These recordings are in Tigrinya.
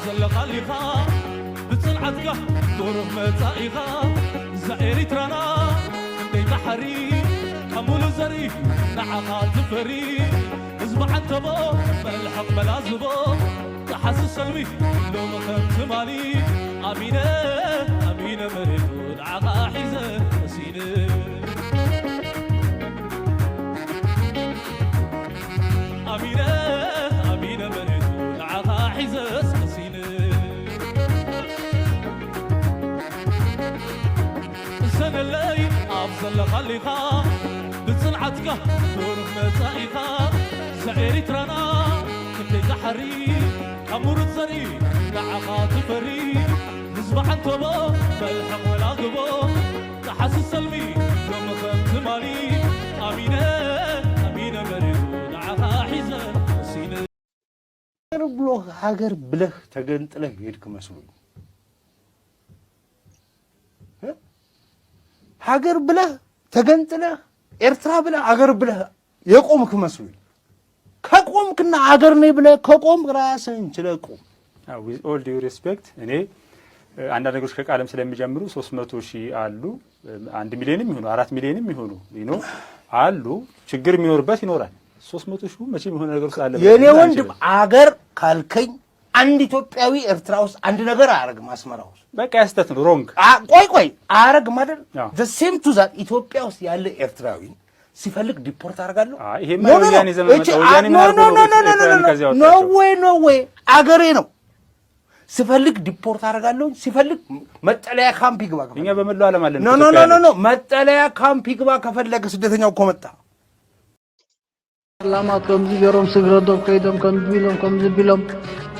ዘለኻሊኻ ብጽንዓትካ ቁሩብ መጻኢኻ እዛ ኤሪትራና እንደይ ባሕሪ ካብ ሙሉ ዘርኢ ንዓኻ ትፈሪ ህዝቢ ዓንተቦ መልሕቕ መላዝቦ ተሓስስ ሰልሚ ሎሚ ከም ትማሊ ኣሚነ ኣሚነ መሬቱ ንዓኻ ሒዘ መሲነ ኣሚነ ኣሚነ መሬቱ ንዓኻ ሒዘስ መሲነ እሰነለይ ኣብ ዘለኻሊኻ ብጽንዓትካ ብሩህ መጻኢኻ እዛ ኤሪትራና ክንደይ ዛሕሪ ካብ ሙሩት ዘርኢ ንዓኻ ትፈሪ ህዝቢ ዓንተቦ መልሕቕ መላግቦ ጸሓሲ ሰልሚ ሎሚ ከም ትማሊ ኣሚነ ኣሚነ መሪሩ ንዓኻ ሒዘ መሲነ ሃገር ብሎ ሃገር ብለህ ተገንጥለህ ይሄድክ መስሉ ሃገር ብለህ ተገንጥለህ ኤርትራ ብለህ ሃገር ብለህ የቆምክ መስሉ ከቆምክና ሃገር ነይ ብለህ ከቆምክ ራስህን ችለህ ቁም። With all due respect እኔ አንዳንድ ነገሮች ከቃለም ስለሚጀምሩ ሶስት መቶ ሺህ አሉ፣ አንድ ሚሊዮንም ይሁኑ አራት ሚሊዮንም ይሁኑ ይኖ አሉ። ችግር የሚኖርበት ይኖራል። ሶስት መቶ ሺህ መቼም የሆነ ነገር ውስጥ አለ ብለን የኔ ልንል ወንድም አንችልም። አገር ካልከኝ አንድ ኢትዮጵያዊ ኤርትራ ውስጥ አንድ ነገር አያረግም። አስመራ ውስጥ በቃ ያስተት ነው ሮንግ። አ- ቆይ ቆይ አያረግም አይደል? አዎ። The same to that ኢትዮጵያ ውስጥ ያለ ኤርትራዊ ሲፈልግ ዲፖርት አደርጋለሁ። አይ፣ ይሄማ No, no, no. የወያኔ ዘመን እቺ- መጣ። ወያኔ no, ምን አድርጎ no, ነው no, no, no, ኤርትራውያን no, no. ከዚያ No ያወጣቸው? way, no way. አገሬ ነው። ስፈልግ ዲፖርት አደርጋለሁ። ሲፈልግ መጠለያ ካምፕ ይግባ። እኛ በመላው ዓለም አለን No, no, no, ኢትዮጵያውያን። no, no. መጠለያ ካምፕ ይግባ ከፈለገ ስደተኛው እኮ መጣ። ላማት ከምዚ ገይሮም ስግረዶም ከይዶም ከምዚ ቢሎም ከምዚ ቢሎም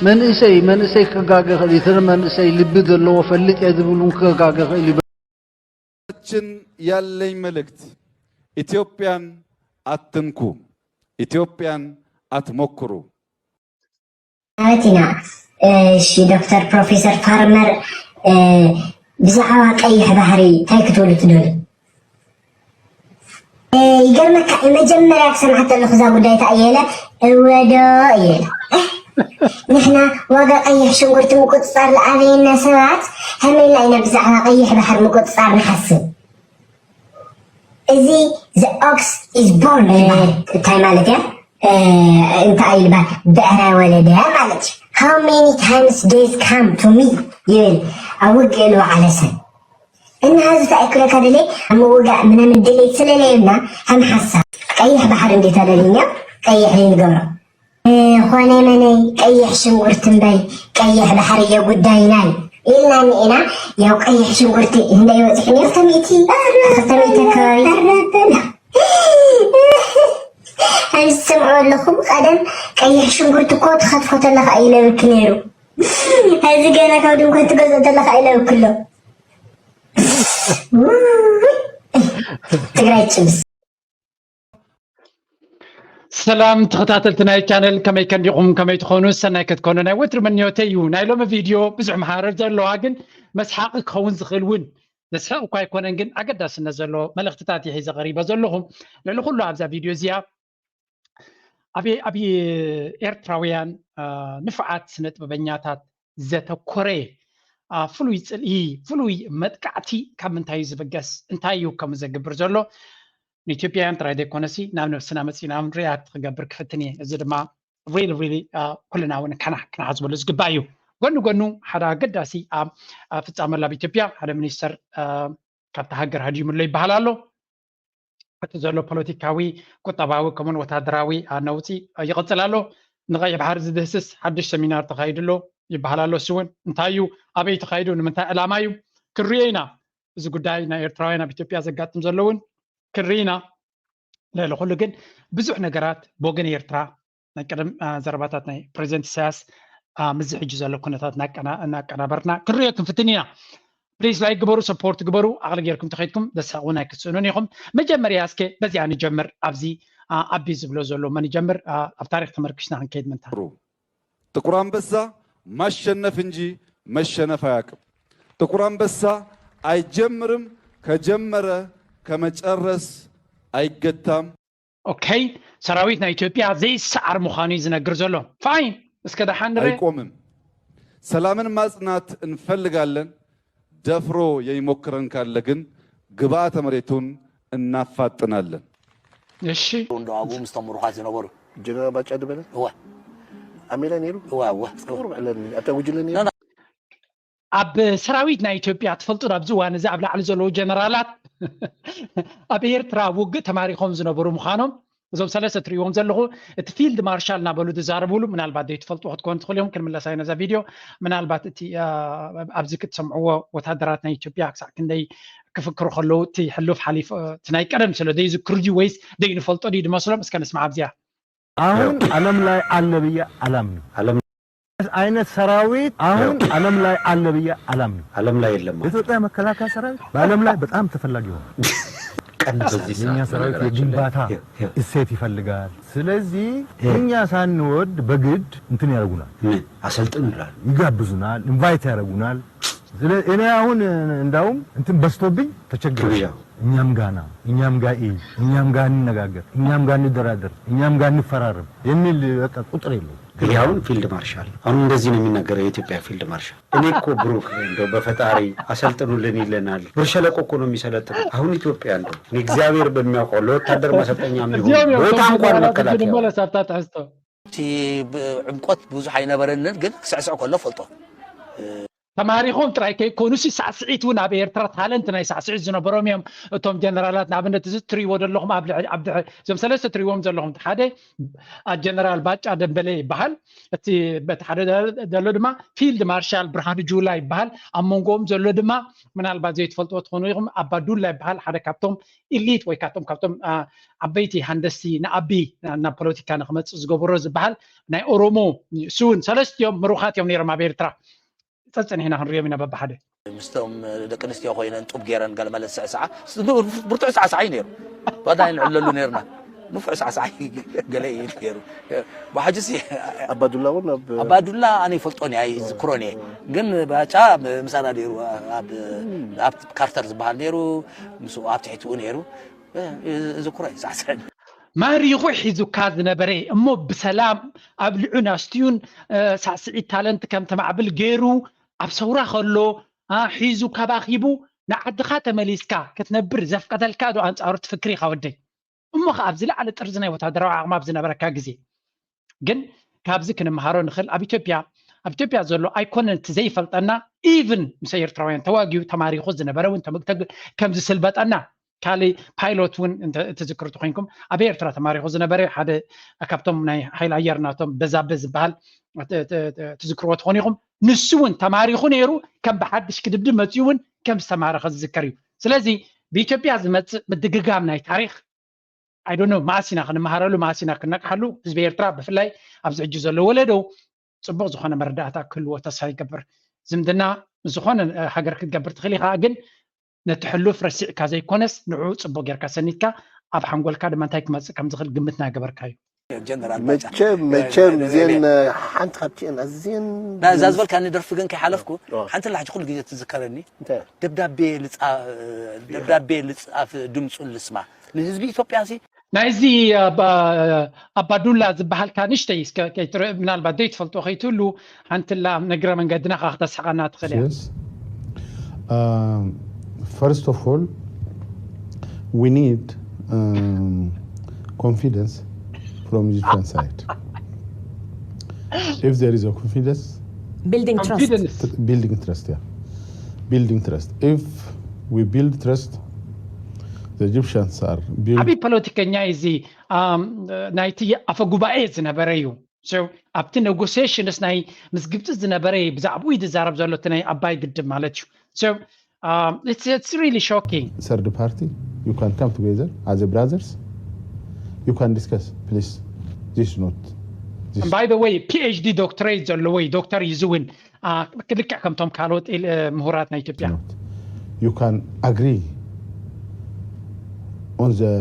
መንእሰይ መንእሰይ ክጋገ ይኽእል እዩ። እቲ መንእሰይ ልቢ ዘለዎ ፈልጥ እየ ዝብል እውን ክጋገ ይኽእል እዩ። ችን ያለኝ መልእክት ኢትዮጵያን አትንኩ፣ ኢትዮጵያን አትሞክሩ። ማለት ኢና። እሺ ዶክተር ፕሮፌሰር ፋርመር ብዛዕባ ቀይሕ ባሕሪ እንታይ ክትብሉ ትደልዩ? ይገርመካ መጀመርያ ክሰምዓ ከለኹ እዛ ጉዳይ እታ እየ ኢለ እወዶ እየ ኢለ ንሕና ዋጋ ቀይሕ ሽንጉርቲ ምቁፅፃር ዝኣበየና ሰባት ከመይ ኢልና ኢና ብዛዕባ ቀይሕ ባሕሪ ምቁፅፃር ንሓስብ እዚ the ox is born ይበሃል እንታይ ማለት እያ እንታይ ይበሃል ብዕራይ ወለደ ማለት እዩ how many times death come to me ይብል ኣብ ውግእ ዝወዓለ ሰብ እና ሕዚ እንታይ ክብለካ ደልየ ኣብ ምውጋእ ምናምን ድሌት ስለለየብና ከም ሓሳብ ቀይሕ ባሕሪ እንዴት ኣለልኛ ቀይሕ ዘይንገብሮ ኾነ መነይ ቀይሕ ሽንጉርቲ እምበይ ቀይሕ ባሕሪ እዮ ጉዳይናይ ኢልና እኒኤና። ያው ቀይሕ ሽንጉርቲ ክንደይ በፂሑ ነይሩ? ክልተ ሚእቲ ክልተ ሚእቲ ኣከባቢ ከምዚ ትሰምዑ ኣለኹም። ቀደም ቀይሕ ሽንጉርቲ እኮ ትኸትፎ ተለኻ እዩ ለብክ ነይሩ። ሕዚ ገና ካብ ድንኳን ትገዝኦ ተለኻ እዩ ለብክ ኣሎ። ትግራይ ጭብስ ሰላም ተኸታተልቲ ናይ ቻነል ከመይ ከንዲኹም ከመይ ትኾኑ ሰናይ ክትኮኑ ናይ ወትሪ ምንዮተይ እዩ ናይ ሎሚ ቪድዮ ብዙሕ መሃረር ዘለዋ ግን መስሓቂ ክኸውን ዝኽእል እውን ዘስሕቕ እኳ ኣይኮነን ግን ኣገዳስነት ዘለዎ መልእኽትታት ይሒዘ ቀሪበ ዘለኹ ልዕሊ ኩሉ ኣብዛ ቪድዮ እዚኣ ኣብ ኣብ ኤርትራውያን ንፉዓት ስነ ጥበበኛታት ዘተኮረ ፍሉይ ፅልኢ ፍሉይ መጥቃዕቲ ካብ ምንታይ እዩ ዝብገስ እንታይ እዩ ከምኡ ዘግብር ዘሎ ንኢትዮጵያውያን ጥራይ ዘይኮነሲ ናብ ነብስና መፂና እውን ሪያክት ክገብር ክፍትን እየ እዚ ድማ ሪል ሪሊ ኩልና እውን ከና ክንሓስበሉ ዝግባእ እዩ ጎኒ ጎኑ ሓደ ኣገዳሲ ኣብ ፍፃመ ኣብ ኢትዮጵያ ሓደ ሚኒስተር ካብቲ ሃገር ሃዲሙ ኣሎ ይበሃል ኣሎ እቲ ዘሎ ፖለቲካዊ ቁጠባዊ ከምኡን ወታደራዊ ነውፂ ይቕፅል ኣሎ ንቐይሕ ባሕሪ ዝድህስስ ሓድሽ ሰሚናር ተኻይዱ ኣሎ ይበሃል ኣሎ እሱ እውን እንታይ እዩ ኣበይ ተኻይዱ ንምንታይ ዕላማ እዩ ክንሪኦ ኢና እዚ ጉዳይ ናይ ኤርትራውያን ኣብ ኢትዮጵያ ዘጋጥም ዘሎ እውን ክንርኢ ኢና ልዕሊ ኩሉ ግን ብዙሕ ነገራት ብወገን ኤርትራ ናይ ቀደም ዘረባታት ናይ ፕሬዚደንት ኢሳያስ ምስዚ ሕጂ ዘሎ ኩነታት እናቀናበርና ክንሪኦ ክንፍትን ኢና ፕሊስ ላይክ ግበሩ ሰፖርት ግበሩ ኣቕሊ ጌርኩም ተኸይድኩም ደስሓቕ እውን ኣይክትስእኑን ኢኹም መጀመርያ እስከ በዚኣ ንጀምር ኣብዚ ኣቢ ዝብሎ ዘሎ መን ይጀምር ኣብ ታሪክ ተመርኪስና ክንከይድ ምንታ ጥቁር አንበሳ ማሸነፍ እንጂ መሸነፍ አያውቅም። ጥቁር አንበሳ አይጀምርም፣ ከጀመረ ከመጨረስ አይገታም። ኦኬ ሰራዊት ናይ ኢትዮጵያ ዘይሰዓር ምዃኑ እዩ ዝነግር ዘሎ። ፋይን እስከ ደሓን ንረ አይቆምም። ሰላምን ማጽናት እንፈልጋለን። ደፍሮ የሚሞክረን ካለ ግን ግብዓተ መሬቱን እናፋጥናለን። እሺ እንደ ኣብኡ ምስቶም ምሩኻት ዝነበሩ ጀነራል ባጫ ደበለ እወ ኣሜላ ነይሩ እወ እወ እስከ ቁርብ ዕለኒ ኣብታ ጉጅለ ነይሩ ኣብ ሰራዊት ናይ ኢትዮጵያ ትፈልጡ ኣብዚ እዋን እዚ ኣብ ላዕሊ ዘለዉ ጀነራላት ኣብ ኤርትራ ውግእ ተማሪኾም ዝነበሩ ምዃኖም እዞም ሰለስተ ትሪእዎም ዘለኹ እቲ ፊልድ ማርሻል እናበሉ ዝዛረብሉ ምናልባት ዘይትፈልጡ ክትኮን ትኽእሉ እዮም። ክንምለሳ ኢና ነዛ ቪድዮ ምናልባት እቲ ኣብዚ ክትሰምዕዎ ወታደራት ናይ ኢትዮጵያ ክሳዕ ክንደይ ክፍክሩ ከለዉ እቲ ሕሉፍ ሓሊፉ እቲ ናይ ቀደም ስለ ዘይዝክሩ ድዩ ወይስ ዘይንፈልጦ ድዩ ዝመስሎም? እስከ ንስማዕ ኣብዚኣ። አሁን ዓለም ላይ አለ ብዬ አላምንም። ዓለም አይነት ሰራዊት አሁን ዓለም ላይ አለ ብዬ አላምንም። ዓለም ላይ የለም። የኢትዮጵያ መከላከያ ሰራዊት በዓለም ላይ በጣም ተፈላጊ ሆነ። ቀን በዚህ የእኛ ሰዓት ሰራዊት በነገራችን ላይ የግንባታ ያ- ያ- እሴት ይፈልጋል። ስለዚህ እኛ ሳንወድ በግድ እንትን ያደርጉናል፣ ምን አሰልጥኑ ይላሉ። ይጋብዙናል፣ ኢንቫይት ያደርጉናል። ስለ እኔ አሁን እንዳውም እንትን በዝቶብኝ ተቸግሬ ግብዣ። እኛም ጋና እኛም ጋኢ እኛም ጋር እንነጋገር እኛም ጋር እንደራደር እኛም ጋር እንፈራረም የሚል በቃ ቁጥር የለው። ይሄ አሁን ፊልድ ማርሻል አሁን እንደዚህ ነው የሚናገረው የኢትዮጵያ ፊልድ ማርሻል። እኔ እኮ ብሩክ እንደው በፈጣሪ አሰልጥኑልን ይለናል። ብር ሸለቆ እኮ ነው የሚሰለጥኑ። አሁን ኢትዮጵያ እንደው እኔ እግዚአብሔር በሚያውቀው ለወታደር ማሰልጠኛ የሚሆን እዚኦም እዮም ቦታ እቶም እንኳን ጀነራላት መከላከያ እንመለስ ኣብታ ትሕዝቶ እቲ ብ- ዕምቆት ብዙሕ ኣይነበረንን ግን ክስዕስዕ ከሎ ፈልጦ ተማሪኾም ጥራይ ከይኮኑሲ ሳዕስዒት እውን ኣብ ኤርትራ ታለንት ናይ ሳዕስዒት ዝነበሮም እዮም። እቶም ጀነራላት ንኣብነት እዚ ትሪእዎ ዘለኹም ኣብ ልዕሊ ኣብ ድሕሪ እዞም ሰለስተ ትሪእዎም ዘለኹም ሓደ ጀነራል ባጫ ደንበለ ይበሃል። እቲ በቲ ሓደ ዘሎ ድማ ፊልድ ማርሻል ብርሃኑ ጁላ ይበሃል። ኣብ መንጎኦም ዘሎ ድማ ምናልባት ዘይትፈልጥዎ ትኾኑ ኢኹም ኣባዱላ ይበሃል። ሓደ ካብቶም ኢሊት ወይ ካብቶም ካብቶም ዓበይቲ ሃንደስቲ ንኣቢ ናብ ፖለቲካ ንክመፅእ ዝገበሮ ዝበሃል ናይ ኦሮሞ ስውን ሰለስቲኦም ምሩኻት እዮም ነይሮም ኣብ ኤርትራ። ጸጽኒሕና ክንሪኦም ኢና በብሓደ። ምስቶም ደቂ ኣንስትዮ ኮይነን ጡብ ገይረን ገለመለ ዝስዕስዓ ብርቱዕ ሳዕሳዓይ ነይሩ። ባዳ ንዕለሉ ነርና ንፉዕ ሳዕሳዓይ ገለ እዩ ነይሩ። ብሓጅሲ ኣባዱላ እውን ኣብ ኣባዱላ ኣነ ይፈልጦን እየ ዝክሮን እየ። ግን ባጫ ምሳና ነይሩ። ኣብ ካርተር ዝበሃል ነይሩ፣ ምስ ኣብ ትሕትኡ ነይሩ። ዝክሮ እዩ ሳዕስዕን ማሪኹ ሒዙካ ዝነበረ እሞ ብሰላም ኣብ ልዑን ኣስትዩን ሳዕስዒት ታለንት ከም ተማዕብል ገይሩ ኣብ ሰውራ ከሎ ሒዙ ከባኺቡ ንዓድኻ ተመሊስካ ክትነብር ዘፍቀደልካ ዶ ኣንጻሩ ትፍክር ኢኻ ወደይ? እሞ ኸዓ ኣብዚ ላዕሊ ጥርዚ ናይ ወታደራዊ ዓቕሚ ኣብ ዝነበረካ ግዜ ግን ካብዚ ክንምሃሮ ንኽእል ኣብ ኢትዮጵያ ኣብ ኢትዮጵያ ዘሎ ኣይኮነን እቲ ዘይፈልጠና ኢቭን ምስ ኤርትራውያን ተዋጊኡ ተማሪኹ ዝነበረ እውን ከም ዝስልበጠና ካልእ ፓይሎት እውን ትዝክሩ ተኮይንኩም ኣብ ኤርትራ ተማሪኹ ዝነበረ ሓደ ካብቶም ናይ ሓይል ኣየር ናቶም በዛበ ዝበሃል ትዝክርዎ ተኾኑ ኢኹም። ንሱ እውን ተማሪኹ ነይሩ ከም ብሓድሽ ክድብድብ መፅኡ እውን ከም ዝተማረኸ ዝዝከር እዩ። ስለዚ ብኢትዮጵያ ዝመፅእ ምድግጋም ናይ ታሪክ ኣይዶኖ መኣስ ኢና ክንመሃረሉ መኣስ ኢና ክነቅሓሉ ህዝቢ ኤርትራ ብፍላይ ኣብዚ ሕጂ ዘሎ ወለዶ ፅቡቕ ዝኾነ መረዳእታ ክህልዎ ተስፋ ይገብር። ዝምድና ዝኾነ ሃገር ክትገብር ትኽእል ኢኻ ግን ነቲ ሕሉፍ ረሲዕካ ዘይኮነስ ንዕኡ ፅቡቕ ጌርካ ሰኒድካ ኣብ ሓንጎልካ ድማ እንታይ ክመፅእ ከም ዝኽእል ግምት እናገበርካ እዩ። ጀነራል ባጫ መቸም መቸም ዜን ሓንቲ ካብቲአን ኣዝየን እዛ ዝበልካኒ ደርፊ ግን ከይሓለፍኩ ሓንቲ ላሕጂ ኩሉ ግዜ ትዝከረኒ። እንታይ ደብዳቤ ልፃ- ደብዳቤ ልፃፍ ድምፁን ልስማ ንህዝቢ ኢትዮጵያ ሲ ናይዚ ኣባዱላ ዝበሃልካ ንሽተይ እስከ ከይትረ- ምናልባት ዘይትፈልጦ ከይትህሉ ሓንትላ እግረ መንገድና ከዓ ክተስሕቐና ትኽእል እያ። Yes. Um, first of all, we need um, confidence from Egyptian side. If there is a confidence, building trust. Confidence. Building trust, yeah. Building trust. If we build trust, the Egyptians are building. ዓብዪ ፖለቲከኛ እዚ ናይቲ ኣፈ ጉባኤ ዝነበረ እዩ። ኣብቲ ኔጎሲሽንስ ናይ ምስ ግብፂ ዝነበረ ብዛዕባኡ ዝዛረብ ዘሎ እቲ ናይ ኣባይ ግድብ ማለት እዩ። It's really shocking. Third party, you can come together as a brothers. You can discuss, please. This is not. This. By the way, PhD doctorate ዘለዎ እዩ ዶክተር እዩ ዝውን ልክዕ ከምቶም ካልኦት ምሁራት ናይ ኢትዮጵያ You can agree on the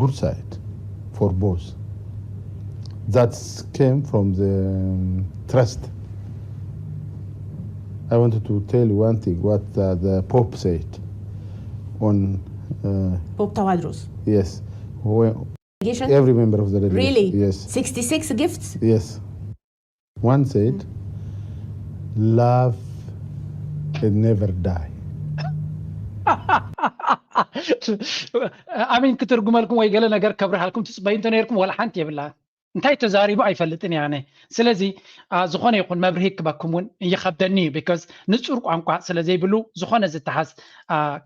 good side for both. That came from the um, trust. I wanted to tell you one thing what uh, the Pope said on. Uh, Pope Tawadros. Yes. When Delegation? Every member of the delegation. Really? Yes. sixty-six gifts? Yes. One said, Love can never die. ኣሜን ክትርጉመልኩም ወይ ገለ ነገር ከብርሃልኩም ትፅበዩ እንተነርኩም ወላ ሓንቲ የብላን። እንታይ ተዛሪቡ ኣይፈልጥን እየ ኣነ። ስለዚ ዝኾነ ይኹን መብርሂ ክበኩም እውን ይኸብደኒ እዩ። ቢካዝ ንፁር ቋንቋ ስለ ዘይብሉ ዝኾነ ዝተሓዝ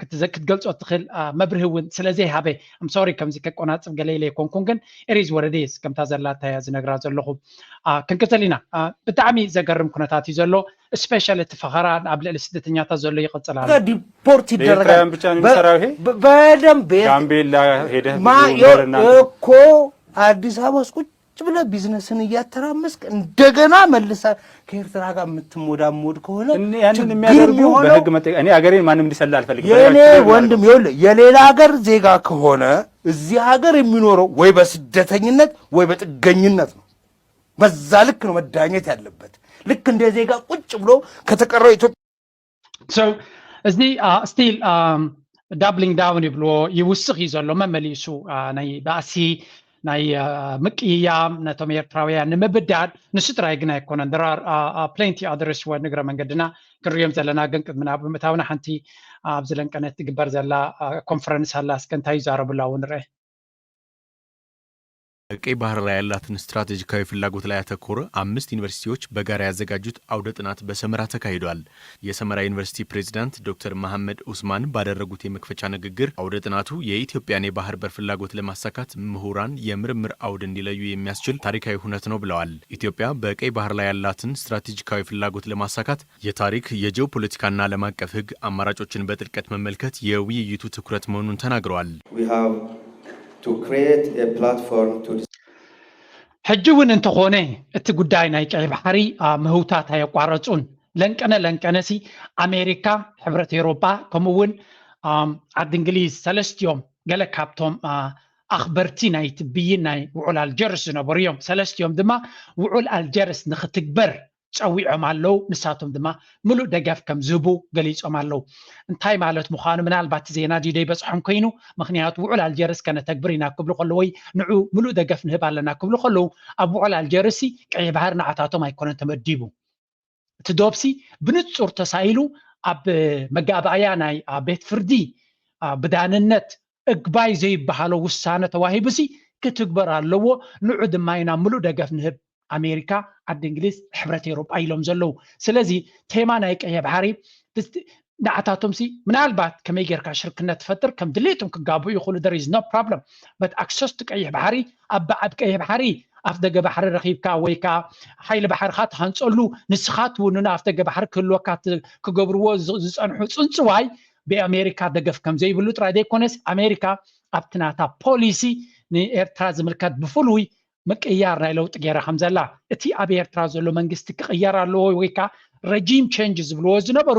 ክትገልፆ ትኽእል መብርሂ እውን ስለ ዘይሃበ፣ ኣም ሶሪ ከምዚ ከቆናፅብ ገለ ኢለ ኣይኮንኩን፣ ግን ኢት ኢዝ ዋት ኢት ኢዝ፣ ከምታ ዘላታ እያ ዝነግራ ዘለኹ። ክንቅፅል ኢና። ብጣዕሚ ዘገርም ኩነታት እዩ ዘሎ። ስፔሻል እቲ ፈኸራ ኣብ ልዕሊ ስደተኛታት ዘሎ ይቕፅል ኣሎ። ዲፖርት ይደረጋል። ኤርትራውያን ብቻ ነው የሚሰራው ይሄ? በደንብ ጋምቤላ ሄደህ ማ- ብዙ ወንበርና እኮ አዲስ አበባ ውስጥ ቁጭ ብለህ ቢዝነስን እያተራመስክ እንደገና መልሰ ከኤርትራ ጋር የምትሞዳሞድ ከሆነ እን- ያንን ችግር የሚያደርጉ የሚሆነው በህግ መጠየቅ። እኔ ሀገሬን ማንም እንዲሰላ አልፈልግም። የእኔ በነገራችን ላይ ወንድም ይኸውልህ የሌላ ሀገር ዜጋ ከሆነ እዚህ ሀገር የሚኖረው ወይ በስደተኝነት ወይ በጥገኝነት ነው። በዛ ልክ ነው መዳኘት ያለበት። ልክ እንደ ዜጋ ቁጭ ብሎ ከተቀረው ኢትዮጵያ So እዚ ስቲል ዳብሊንግ ዳውን ይብልዎ፣ ይውስኽ እዩ ዘሎ መመሊሱ። ናይ ባእሲ፣ ናይ ምቅይያም፣ ነቶም ኤርትራውያን ንምብዳል። ንሱ ጥራይ ግን ኣይኮነን። There are plenty others ወ ንግረ መንገድና ክንሪኦም ዘለና፣ ግን ቅድሚ ናብ ምእታውና ሓንቲ ኣብዚ ለንቀነት ትግበር ዘላ ኮንፈረንስ ኣላ። እስከ እንታይ ይዛረቡላ እውን ንርአ። በቀይ ባህር ላይ ያላትን ስትራቴጂካዊ ፍላጎት ላይ ያተኮረ አምስት ዩኒቨርሲቲዎች በጋራ ያዘጋጁት አውደ ጥናት በሰመራ ተካሂዷል። የሰመራ ዩኒቨርሲቲ ፕሬዚዳንት ዶክተር መሐመድ ኡስማን ባደረጉት የመክፈቻ ንግግር፣ አውደ ጥናቱ የኢትዮጵያን የባህር በር ፍላጎት ለማሳካት ምሁራን የምርምር አውድ እንዲለዩ የሚያስችል ታሪካዊ ሁነት ነው ብለዋል። ኢትዮጵያ በቀይ ባህር ላይ ያላትን ስትራቴጂካዊ ፍላጎት ለማሳካት የታሪክ፣ የጂኦፖለቲካና ዓለም አቀፍ ሕግ አማራጮችን በጥልቀት መመልከት የውይይቱ ትኩረት መሆኑን ተናግረዋል። We have to create a platform to ሕጂ እውን እንተኾነ እቲ ጉዳይ ናይ ቀይ ባሕሪ ምህውታት ኣየቋረፁን። ለንቀነ ለንቀነሲ ኣሜሪካ፣ ሕብረት ኤሮጳ፣ ከምኡ እውን ዓዲ እንግሊዝ ሰለስቲኦም ገለ ካብቶም ኣኽበርቲ ናይቲ ብይን ናይ ውዑል ኣልጀርስ ዝነበሩ እዮም። ሰለስቲኦም ድማ ውዑል ኣልጀርስ ንክትግበር ፀዊዖም ኣለዉ። ንሳቶም ድማ ምሉእ ደገፍ ከም ዝህቡ ገሊፆም ኣለዉ። እንታይ ማለት ምዃኑ ምናልባት ዜና ድዩ ደይበፅሖም ኮይኑ፣ ምክንያቱ ውዑል ኣልጀርስ ከነተግብር ኢና ክብሉ ከለዉ ወይ ንዑ ምሉእ ደገፍ ንህብ ኣለና ክብሉ ከለዉ፣ ኣብ ውዑል ኣልጀርስ ቀይሕ ባሕሪ ንዓታቶም ኣይኮነን ተመዲቡ። እቲ ዶብሲ ብንፁር ተሳኢሉ ኣብ መጋባእያ ናይ ቤት ፍርዲ ብዳንነት እግባይ ዘይበሃሎ ውሳነ ተዋሂቡሲ ክትግበር ኣለዎ። ንዑ ድማ ኢና ምሉእ ደገፍ ንህብ። ኣሜሪካ፣ ዓዲ እንግሊዝ፣ ሕብረት ኤሮጳ ኢሎም ዘለዉ። ስለዚ ቴማ ናይ ቀይሕ ባሕሪ ንዓታቶምሲ ምናልባት ከመይ ጌርካ ሽርክነት ትፈጥር ከም ድሌቶም ክጋቡ ይኽእሉ። There is no problem, but access to ቀይሕ ባሕሪ ኣብ ኣብ ቀይሕ ባሕሪ ኣፍ ደገ ባሕሪ ረኺብካ ወይ ከዓ ሓይሊ ባሕርኻ ትሃንፀሉ ንስኻ ትውንኖ ኣፍ ደገ ባሕሪ ክህልወካ ክገብርዎ ዝፀንሑ ፅንፅዋይ ብኣሜሪካ ደገፍ ከም ዘይብሉ ጥራይ ዘይኮነስ ኣሜሪካ ኣብቲ ናታ ፖሊሲ ንኤርትራ ዝምልከት ብፍሉይ ምቅያር ናይ ለውጢ ገይራ ከም ዘላ እቲ ኣብ ኤርትራ ዘሎ መንግስቲ ክቅየር ኣለዎ ወይ ከዓ ረጂም ቸንጅ ዝብልዎ ዝነበሩ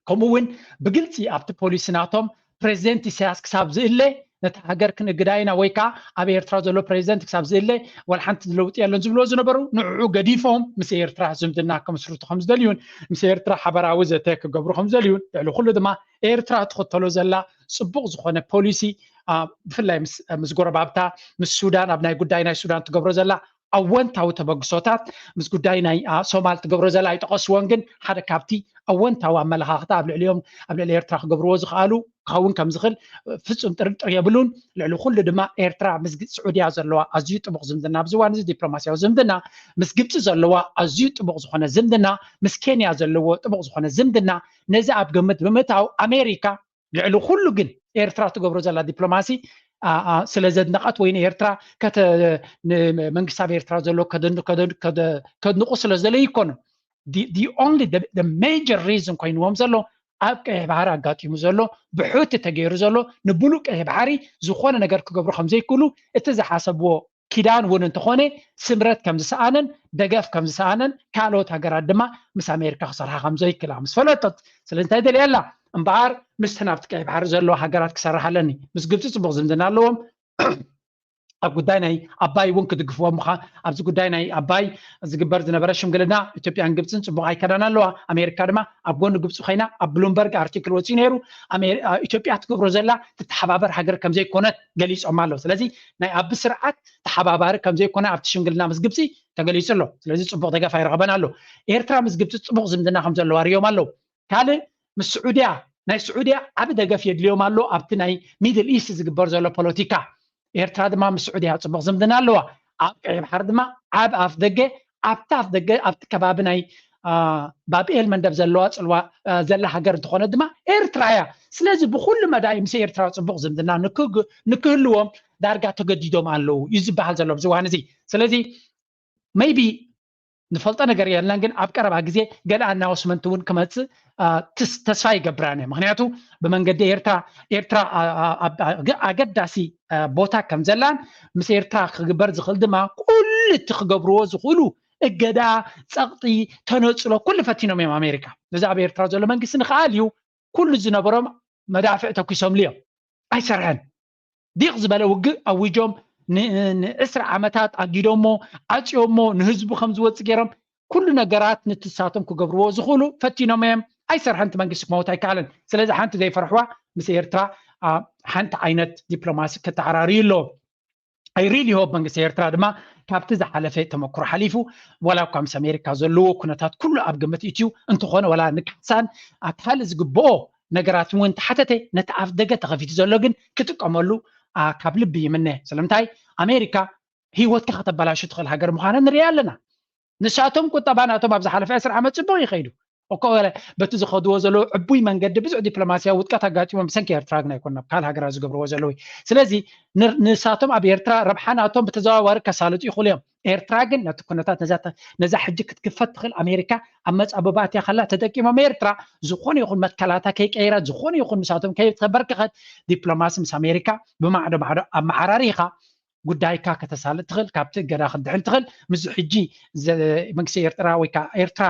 ከምኡ እውን ብግልፂ ኣብቲ ፖሊሲ ናቶም ፕሬዚደንት ኢሳያስ ክሳብ ዝእለ ነቲ ሃገር ክንእግዳ ኢና ወይ ከዓ ኣብ ኤርትራ ዘሎ ፕሬዚደንት ክሳብ ዝእለ ዋላ ሓንቲ ለውጢ የለን ዝብልዎ ዝነበሩ ንዕዑ ገዲፎም ምስ ኤርትራ ዝምድና ከምስርቱ ከም ዝደልዩን ምስ ኤርትራ ሓበራዊ ዘተ ክገብሩ ከም ዝደልዩን ልዕሊ ኩሉ ድማ ኤርትራ ትኽተሎ ዘላ ፅቡቕ ዝኾነ ፖሊሲ ብፍላይ ምስ ጎረባብታ ምስ ሱዳን ኣብ ናይ ጉዳይ ናይ ሱዳን ትገብሮ ዘላ ኣወንታዊ ተበግሶታት ምስ ጉዳይ ናይ ሶማል ትገብሮ ዘላ ኣይጠቐስዎን፣ ግን ሓደ ካብቲ ኣወንታዊ ኣመለኻኽታ ኣብ ልዕሊኦም ኣብ ልዕሊ ኤርትራ ክገብርዎ ዝኽኣሉ ክኸውን ከም ዝኽእል ፍጹም ጥርጥር የብሉን። ልዕሊ ኩሉ ድማ ኤርትራ ምስ ስዑድያ ዘለዋ ኣዝዩ ጥቡቕ ዝምድና ኣብዚ እዋን እዚ ዲፕሎማስያዊ ዝምድና ምስ ግብፂ ዘለዋ ኣዝዩ ጥቡቕ ዝኾነ ዝምድና ምስ ኬንያ ዘለዎ ጥቡቕ ዝኾነ ዝምድና ነዚ ኣብ ግምት ብምእታው ኣሜሪካ ልዕሊ ኩሉ ግን ኤርትራ ትገብሮ ዘላ ዲፕሎማሲ ስለ ዘድነቐት ወይ ንኤርትራ መንግስቲ ኣብ ኤርትራ ዘሎ ከድንቑ ስለ ዘለ ይኮኑ። Only major reason ኮይንዎም ዘሎ ኣብ ቀይሕ ባህር ኣጋጢሙ ዘሎ ብሑቲ ተገይሩ ዘሎ ንብሉእ ቀይሕ ባሕሪ ዝኾነ ነገር ክገብሩ ከም ዘይክእሉ እቲ ዝሓሰብዎ ኪዳን እውን እንተኾነ ስምረት ከም ዝሰኣነን ደገፍ ከም ዝሰኣነን ካልኦት ሃገራት ድማ ምስ ኣሜሪካ ክሰርሓ ከም ዘይክእላ ምስ ፈለጠት ስለዚ እንታይ ደልያ ኣላ እምበኣር ምስቲ ናብቲ ቀይሕ ባሕሪ ዘለዋ ሃገራት ክሰርሓ ኣለኒ። ምስ ግብፂ ፅቡቕ ዝምድና ኣለዎም። ጉዳይ ናይ ኣባይ እውን ክድግፍዎ ምዃ ኣብዚ ጉዳይ ናይ ኣባይ ዝግበር ዝነበረ ሽምግልና ኢትዮጵያን ግብፅን ፅቡቕ ኣይከዳን ኣለዋ። ኣሜሪካ ድማ ኣብ ጎኒ ግብፂ ኮይና ኣብ ብሉምበርግ ኣርቲክል ወፂኡ ነይሩ። ኣሜሪ- አ- ኢትዮጵያ ትገብሮ ዘላ ትተሓባበር ሃገር ከምዘይኮነት ገሊፆም ኣለዉ። ስለዚ ናይ ኣቢ ስርዓት ተሓባባሪ ከምዘይኮነ ኣብቲ ሽምግልና ምስ ግብፂ ተገሊፁ ኣሎ። ስለዚ ፅቡቕ ደገፍ ኣይረኸበን ኣሎ። ኤርትራ ምስ ግብፂ ፅቡቕ ዝምድና ከም ዘለዋ ርዮም ኣለዉ። ካልእ ምስ ስዑድያ ናይ ስዑድያ ዓቢ ደገፍ የድልዮም ኣሎ ኣብቲ ናይ ሚድል ኢስት ዝግበር ዘሎ ፖለቲካ። ኤርትራ ድማ ምስ ስዑድያ ጽቡቕ ዝምድና ኣለዋ። ኣብ ቀይ ባሕሪ ድማ ዓብ ኣፍ ደገ ኣብቲ ኣፍ ደገ ኣብቲ ከባቢ ናይ ባብኤል መንደብ ዘለዋ ጽልዋ ዘላ ሃገር እንተኾነ ድማ ኤርትራ እያ። ስለዚ ብኩሉ መዳይ ምስ ኤርትራ ጽቡቕ ዝምድና ንክህልዎም ዳርጋ ተገዲዶም ኣለዉ እዩ ዝበሃል ዘሎ ኣብዚ እዋን እዚ። ስለዚ maybe ንፈልጦ ነገር የለን፣ ግን ኣብ ቀረባ ግዜ ገለ ኣናውስመንት እውን ክመፅእ ተስፋ ይገብር ኣነ። ምክንያቱ ብመንገዲ ኤርትራ ኤርትራ ኣገዳሲ ቦታ ከም ዘላን ምስ ኤርትራ ክግበር ዝኽእል ድማ ኩሉ እቲ ክገብርዎ ዝኽእሉ እገዳ፣ ፀቕጢ፣ ተነፅሎ ኩሉ ፈቲኖም እዮም ኣሜሪካ። እዚ ኣብ ኤርትራ ዘሎ መንግስቲ ንክኣል እዩ ኩሉ ዝነበሮም መዳፍዕ ተኩሶምሉ እዮም። ኣይሰርሐን። ዲቕ ዝበለ ውግእ ኣዊጆም ንዕስራ ዓመታት ኣጊዶሞ ዓፅዮሞ ንህዝቡ ከም ዝወፅ ገይሮም ኩሉ ነገራት ንትሳቶም ክገብርዎ ዝኽእሉ ፈቲኖም እዮም። ኣይሰርሐን እቲ መንግስቲ ክመውት ኣይከኣለን። ስለዚ ሓንቲ ዘይፈርሕዋ ምስ ኤርትራ ሓንቲ ዓይነት ዲፕሎማሲ ከተዓራርዩ ኣለዎም። I really hope መንግስቲ ኤርትራ ድማ ካብቲ ዝሓለፈ ተመክሮ ሓሊፉ ዋላ እኳ ምስ ኣሜሪካ ዘለዎ ኩነታት ኩሉ ኣብ ግምት እትዩ እንተኾነ ዋላ ንካሕሳን ካልእ ዝግብኦ ነገራት እውን ተሓተተ ነቲ ኣፍ ደገ ተኸፊቱ ዘሎ ግን ክጥቀመሉ ካብ ልቢ ይምነ። ስለምንታይ ኣሜሪካ ህይወትካ ከተበላሹ ትኽእል ሃገር ምዃና ንሪኣ ኣለና። ንሳቶም ቁጠባ ናቶም ኣብ ዝሓለፈ ዕስራ ዓመት ፅቡቕ ይኸይዱ እኮ በቲ ዝኸድዎ ዘለዉ ዕቡይ መንገዲ ብዙሕ ዲፕሎማስያዊ ውድቀት ኣጋጢሞም ብሰንኪ ኤርትራ ግን ኣይኮን ናብ ካልእ ሃገራት ዝገብርዎ ዘለዉ። ስለዚ ንሳቶም ኣብ ኤርትራ ረብሓ ናቶም ብተዘዋዋሪ ከሳልጡ ይኽእሉ እዮም። ኤርትራ ግን ነቲ ኩነታት ነዛ ሕጂ ክትክፈት ትኽእል ኣሜሪካ ኣብ መጻብባትያ ከላ ተጠቂሞም ኤርትራ ዝኾነ ይኹን መትከላታ ከይቀይራ ዝኾነ ይኹን ንሳቶም ከይተበርከኸት ዲፕሎማሲ ምስ ኣሜሪካ ብማዕዶ ማዕዶ ኣመዓራሪኻ ጉዳይካ ከተሳልጥ ትኽእል፣ ካብቲ እገዳ ክትድሕን ትኽእል። ምስዚ ሕጂ መንግስቲ ኤርትራ ወይ ከዓ ኤርትራ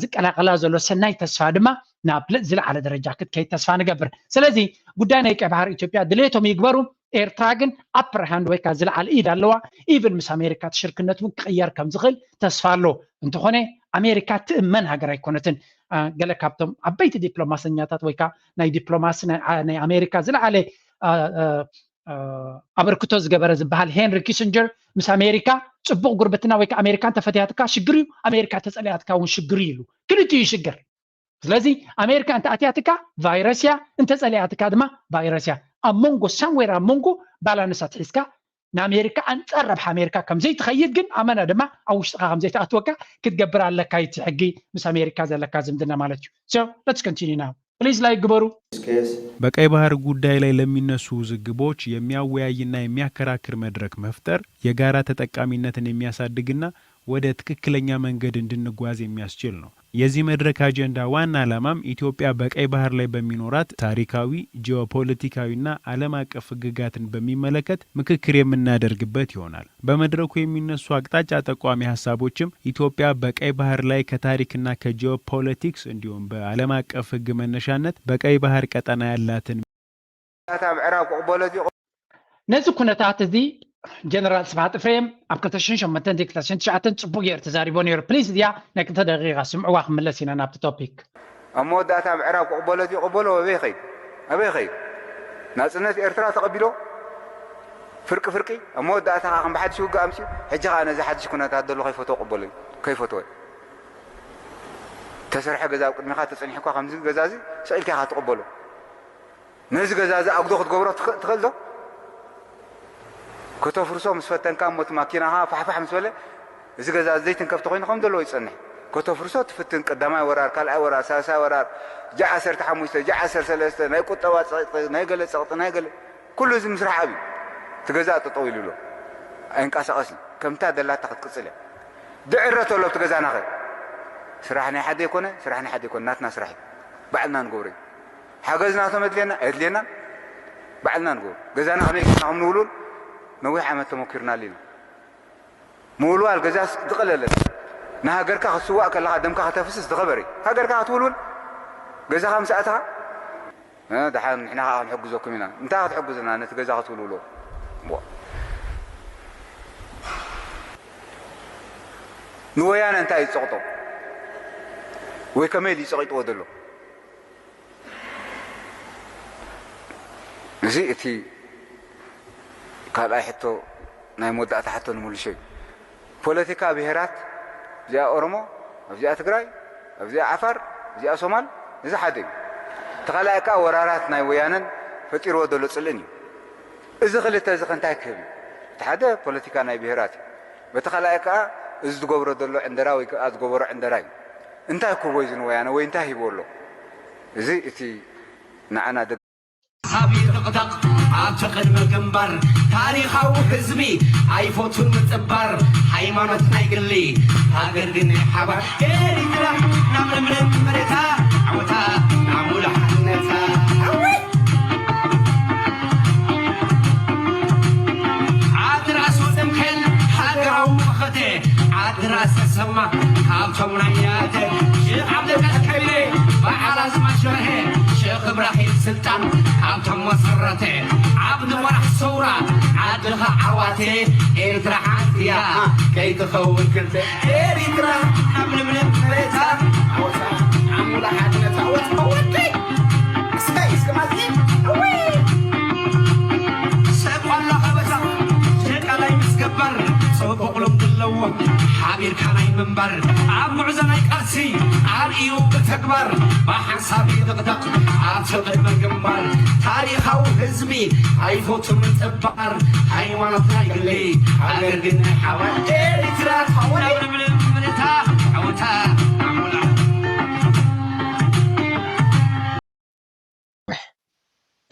ዝቀላቀላ ዘሎ ሰናይ ተስፋ ድማ ናብ ዝለዓለ ደረጃ ክትከይድ ተስፋ ንገብር። ስለዚ ጉዳይ ናይ ቀይ ባሕሪ ኢትዮጵያ ድሌቶም ይግበሩ። ኤርትራ ግን ኣፐር ሃንድ ወይ ከዓ ዝለዓለ ኢድ ኣለዋ። ኢቭን ምስ ኣሜሪካ እቲ ሽርክነት እውን ክቕየር ከም ዝኽእል ተስፋ ኣሎ። እንተኾነ ኣሜሪካ ትእመን ሃገር ኣይኮነትን። ገለ ካብቶም ዓበይቲ ዲፕሎማሰኛታት ወይ ከዓ ናይ ዲፕሎማሲ ናይ ኣሜሪካ ዝለዓለ ኣበርክቶ ዝገበረ ዝበሃል ሄንሪ ኪሲንጀር ምስ ኣሜሪካ ፅቡቕ ጉርብትና ወይ ከዓ ኣሜሪካ እንተፈትያትካ ሽግር እዩ፣ ኣሜሪካ ተፀሊኣትካ እውን ሽግር እዩ ኢሉ። ክልቲኡ ሽግር። ስለዚ ኣሜሪካ እንተኣትያትካ ቫይረስ እያ፣ እንተፀሊኣትካ ድማ ቫይረስ እያ። ኣብ መንጎ ሳምዌር ኣብ መንጎ ባላንስ ኣትሒዝካ ንኣሜሪካ ኣንፃር ረብሓ ኣሜሪካ ከምዘይትኸይድ ግን ኣመና ድማ ኣብ ውሽጥኻ ከምዘይትኣትወካ ክትገብር ኣለካ። እቲ ሕጊ ምስ ኣሜሪካ ዘለካ ዝምድና ማለት እዩ። So let's continue now. Please like ግበሩ። በቀይ ባህር ጉዳይ ላይ ለሚነሱ ውዝግቦች የሚያወያይና የሚያከራክር መድረክ መፍጠር የጋራ ተጠቃሚነትን የሚያሳድግና ወደ ትክክለኛ መንገድ እንድንጓዝ የሚያስችል ነው። የዚህ መድረክ አጀንዳ ዋና ዓላማም ኢትዮጵያ በቀይ ባህር ላይ በሚኖራት ታሪካዊ፣ ጂኦፖለቲካዊና ዓለም አቀፍ ህግጋትን በሚመለከት ምክክር የምናደርግበት ይሆናል። በመድረኩ የሚነሱ አቅጣጫ ጠቋሚ ሀሳቦችም ኢትዮጵያ በቀይ ባህር ላይ ከታሪክና ከጂኦፖለቲክስ እንዲሁም በዓለም አቀፍ ህግ መነሻነት በቀይ ባህር ቀጠና ያላትን እታ ምዕራብ ክቕበሎ ድዩ? ነዚ ኩነታት እዚ ጀነራል ስብሓት እፍሬም ኣብ ክልተ ሽሕን ሸሞንተን ክልተ ሽሕን ትሽዓተን ፅቡቅ ገይሩ ተዛሪቦ ነይሩ። ፕሊዝ እዚኣ ናይ ክልተ ደቂቃ ስምዕዋ ክምለስ ኢና ናብቲ ቶፒክ። ኣብ መወዳእታ ምዕራብ ክቕበሎ ድዩ? ይቕበሎ ኣበይ ኸይዱ? ኣበይ ኸይዱ? ናፅነት ኤርትራ ተቐቢሎ ፍርቂ ፍርቂ ኣብ መወዳእታ ከዓ ከም ብሓድሽ ውግእ ኣምፅኡ ሕጂ ከዓ ነዚ ሓድሽ ኩነታት ዘሎ ከይፈትዎ ቅበሎ እዩ። ከይፈትዎ ተሰርሐ ገዛ ኣብ ቅድሚኻ ተፀኒሕኳ ከምዚ ገዛ እዚ ስቕ ኢልካ ኢኻ ትቕበሎ። ነዚ ገዛ እዚ ኣጉዶ ክትገብሮ ትኽእል ዶ? ከተፍርሶ ምስ ፈተንካ እሞ እቲ ማኪናኻ ፋሕፋሕ ምስ በለ እዚ ገዛ እዚ ዘይትንከፍ ተኾይኑ ከም ዘለዎ ይጸንሕ። ከተፍርሶ ትፍትን ቀዳማይ ወራር፣ ካልኣይ ወራር፣ ሳልሳይ ወራር፣ ጃ ዓሰርተ ሓሙሽተ፣ ጃ ዓሰርተ ሰለስተ፣ ናይ ቁጠባ ጸቕጢ፣ ናይ ገለ ጸቕጢ፣ ናይ ገለ ኩሉ እዚ ምስራሕ ኣብዩ። እቲ ገዛ ጠጠው ኢሉ ኣሎ። ኣይንቀሳቐስን። ከምታ ደላታ ክትቅጽል እያ። ድዕረ ተሎ ኣብቲ ገዛናኸ? ስራሕ ናይ ሓደ ይኮነ፣ ስራሕ ናይ ሓደ ይኮነ፣ ናትና ስራሕ እዩ። ባዕልና ንገብሮ እዩ። ሓገዝ ናቶም የድልየና ኣየድልየናን ባዕልና ንገብሮ። ገዛና ከመይ ጌርና ከም ንውልውል ነዊሕ ዓመት ተመኪርናሉ ኢና። ምውልዋል ገዛስ ዝቐለለ ንሃገርካ ክትስዋእ ከለኻ ደምካ ከተፍስስ ዝኸበረ እዩ። ሃገርካ ክትውልውል ገዛኻ ምስ ኣእተኻ ደሓን ንሕና ከዓ ክንሕግዘኩም ኢና። እንታይ ክትሕግዙና ነቲ ገዛ ክትውልውሎ? ንወያነ እንታይ እዩ ዝጸቕጦ? ወይ ከመይ ድዩ ጸቒጥዎ ዘሎ? እዚ እቲ ካልኣይ ሕቶ፣ ናይ መወዳእታ ሕቶ ንምልሾ እዩ። ፖለቲካ ብሄራት፣ እዚኣ ኦሮሞ፣ ኣብዚኣ ትግራይ፣ ኣብዚኣ ዓፋር፣ እዚኣ ሶማል፣ እዚ ሓደ እዩ። እቲ ካልኣይ ከዓ ወራራት ናይ ወያነን ፈጢርዎ ዘሎ ጽልእን እዩ። እዚ ክልተ እዚ ከ እንታይ ክህብ እዩ? እቲ ሓደ ፖለቲካ ናይ ብሄራት እዩ። በቲ ካልኣይ ከዓ እዚ ዝገብሮ ዘሎ ዕንደራ ወይ ከዓ ዝገበሮ ዕንደራ እዩ። እንታይ ክህቦ እዩ እዚ ንወያነ ወይ እንታይ ሂብዎ ኣሎ? እዚ እቲ ንዓና ደግ- ሓሳብ ይጥቕጠቕ ኣብቲ ቅድሚ ግንባር። ታሪኻዊ ህዝቢ ኣይፈቱን ምጥባር። ሃይማኖት ናይ ግሊ፣ ሃገር ግን ናይ ሓባር። ኤሪትራ ናብ ለምለም መሬታ፣ ዓወታ ናብ ሙሉእ ሓድነታ። ዓዲ ራስ ወጸምከል ሃገራዊ መኸተ፣ ዓዲ ራስ ተሰማ ካብቶም ናይ ያተ፣ ሽቕ ዓብደልቃስ ከቢረ፣ በዓል ኣዝማች በርሀ፣ ሽኽ እብራሂም ስልጣን ካብቶም መሰረተ፣ ዓብዲ መራሕ ሰውራ፣ ዓድኻ ዓዋተ፣ ኤርትራ ሓንቲ እያ ከይትኸውን ክልተ። ኤሪትራ ኣብ ለምለም መሬታ፣ ዓወታ ኣብ ሙሉእ ሓድነታ። ወጽ ወደይ እስከ እስከ ማዝየ እወይ ሰብ ዋላ ኸበሳ ሸቃላይ ምስ ገባር ጽቡቕ ልምዲ ኣለዎ ሓቢርካ ናይ ምንባር ኣብ ጉዕዞ ናይ ቃልሲ ኣርእዩ ብተግባር ብሓንሳብ ይድቕደቕ ኣብቲ ቅድመ ግንባር ታሪኻዊ ህዝቢ ኣይፈቱ ምጥባር ሃይማኖት ናይ ግሊ ሃገር ግን ናይ ሓባር ኤሪትራ ትኸውን።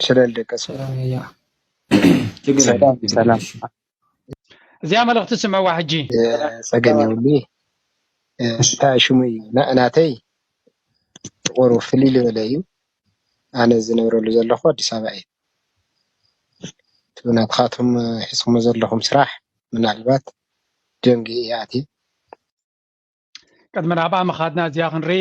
ስለል ደቀሰ ሰላም ያያ ሰላም ሰላም እዚኣ መልእኽቲ ስምዕዋ ሕጂ። ጸገም የብሉ። እንታይ ሽሙ እዩ ናእናተይ ጥቁሩ ፍልይ ዝበለ እዩ። ኣነ ዝነብረሉ ዘለኹ ኣዲስ ኣበባ እዩ። እቲ ናትኻትኩም ሒዝኩሞ ዘለኹም ስራሕ ምናልባት ደንጊ እየ ኣትየ። ቅድሚ ናብኣ ምኻድና እዚኣ ክንርኢ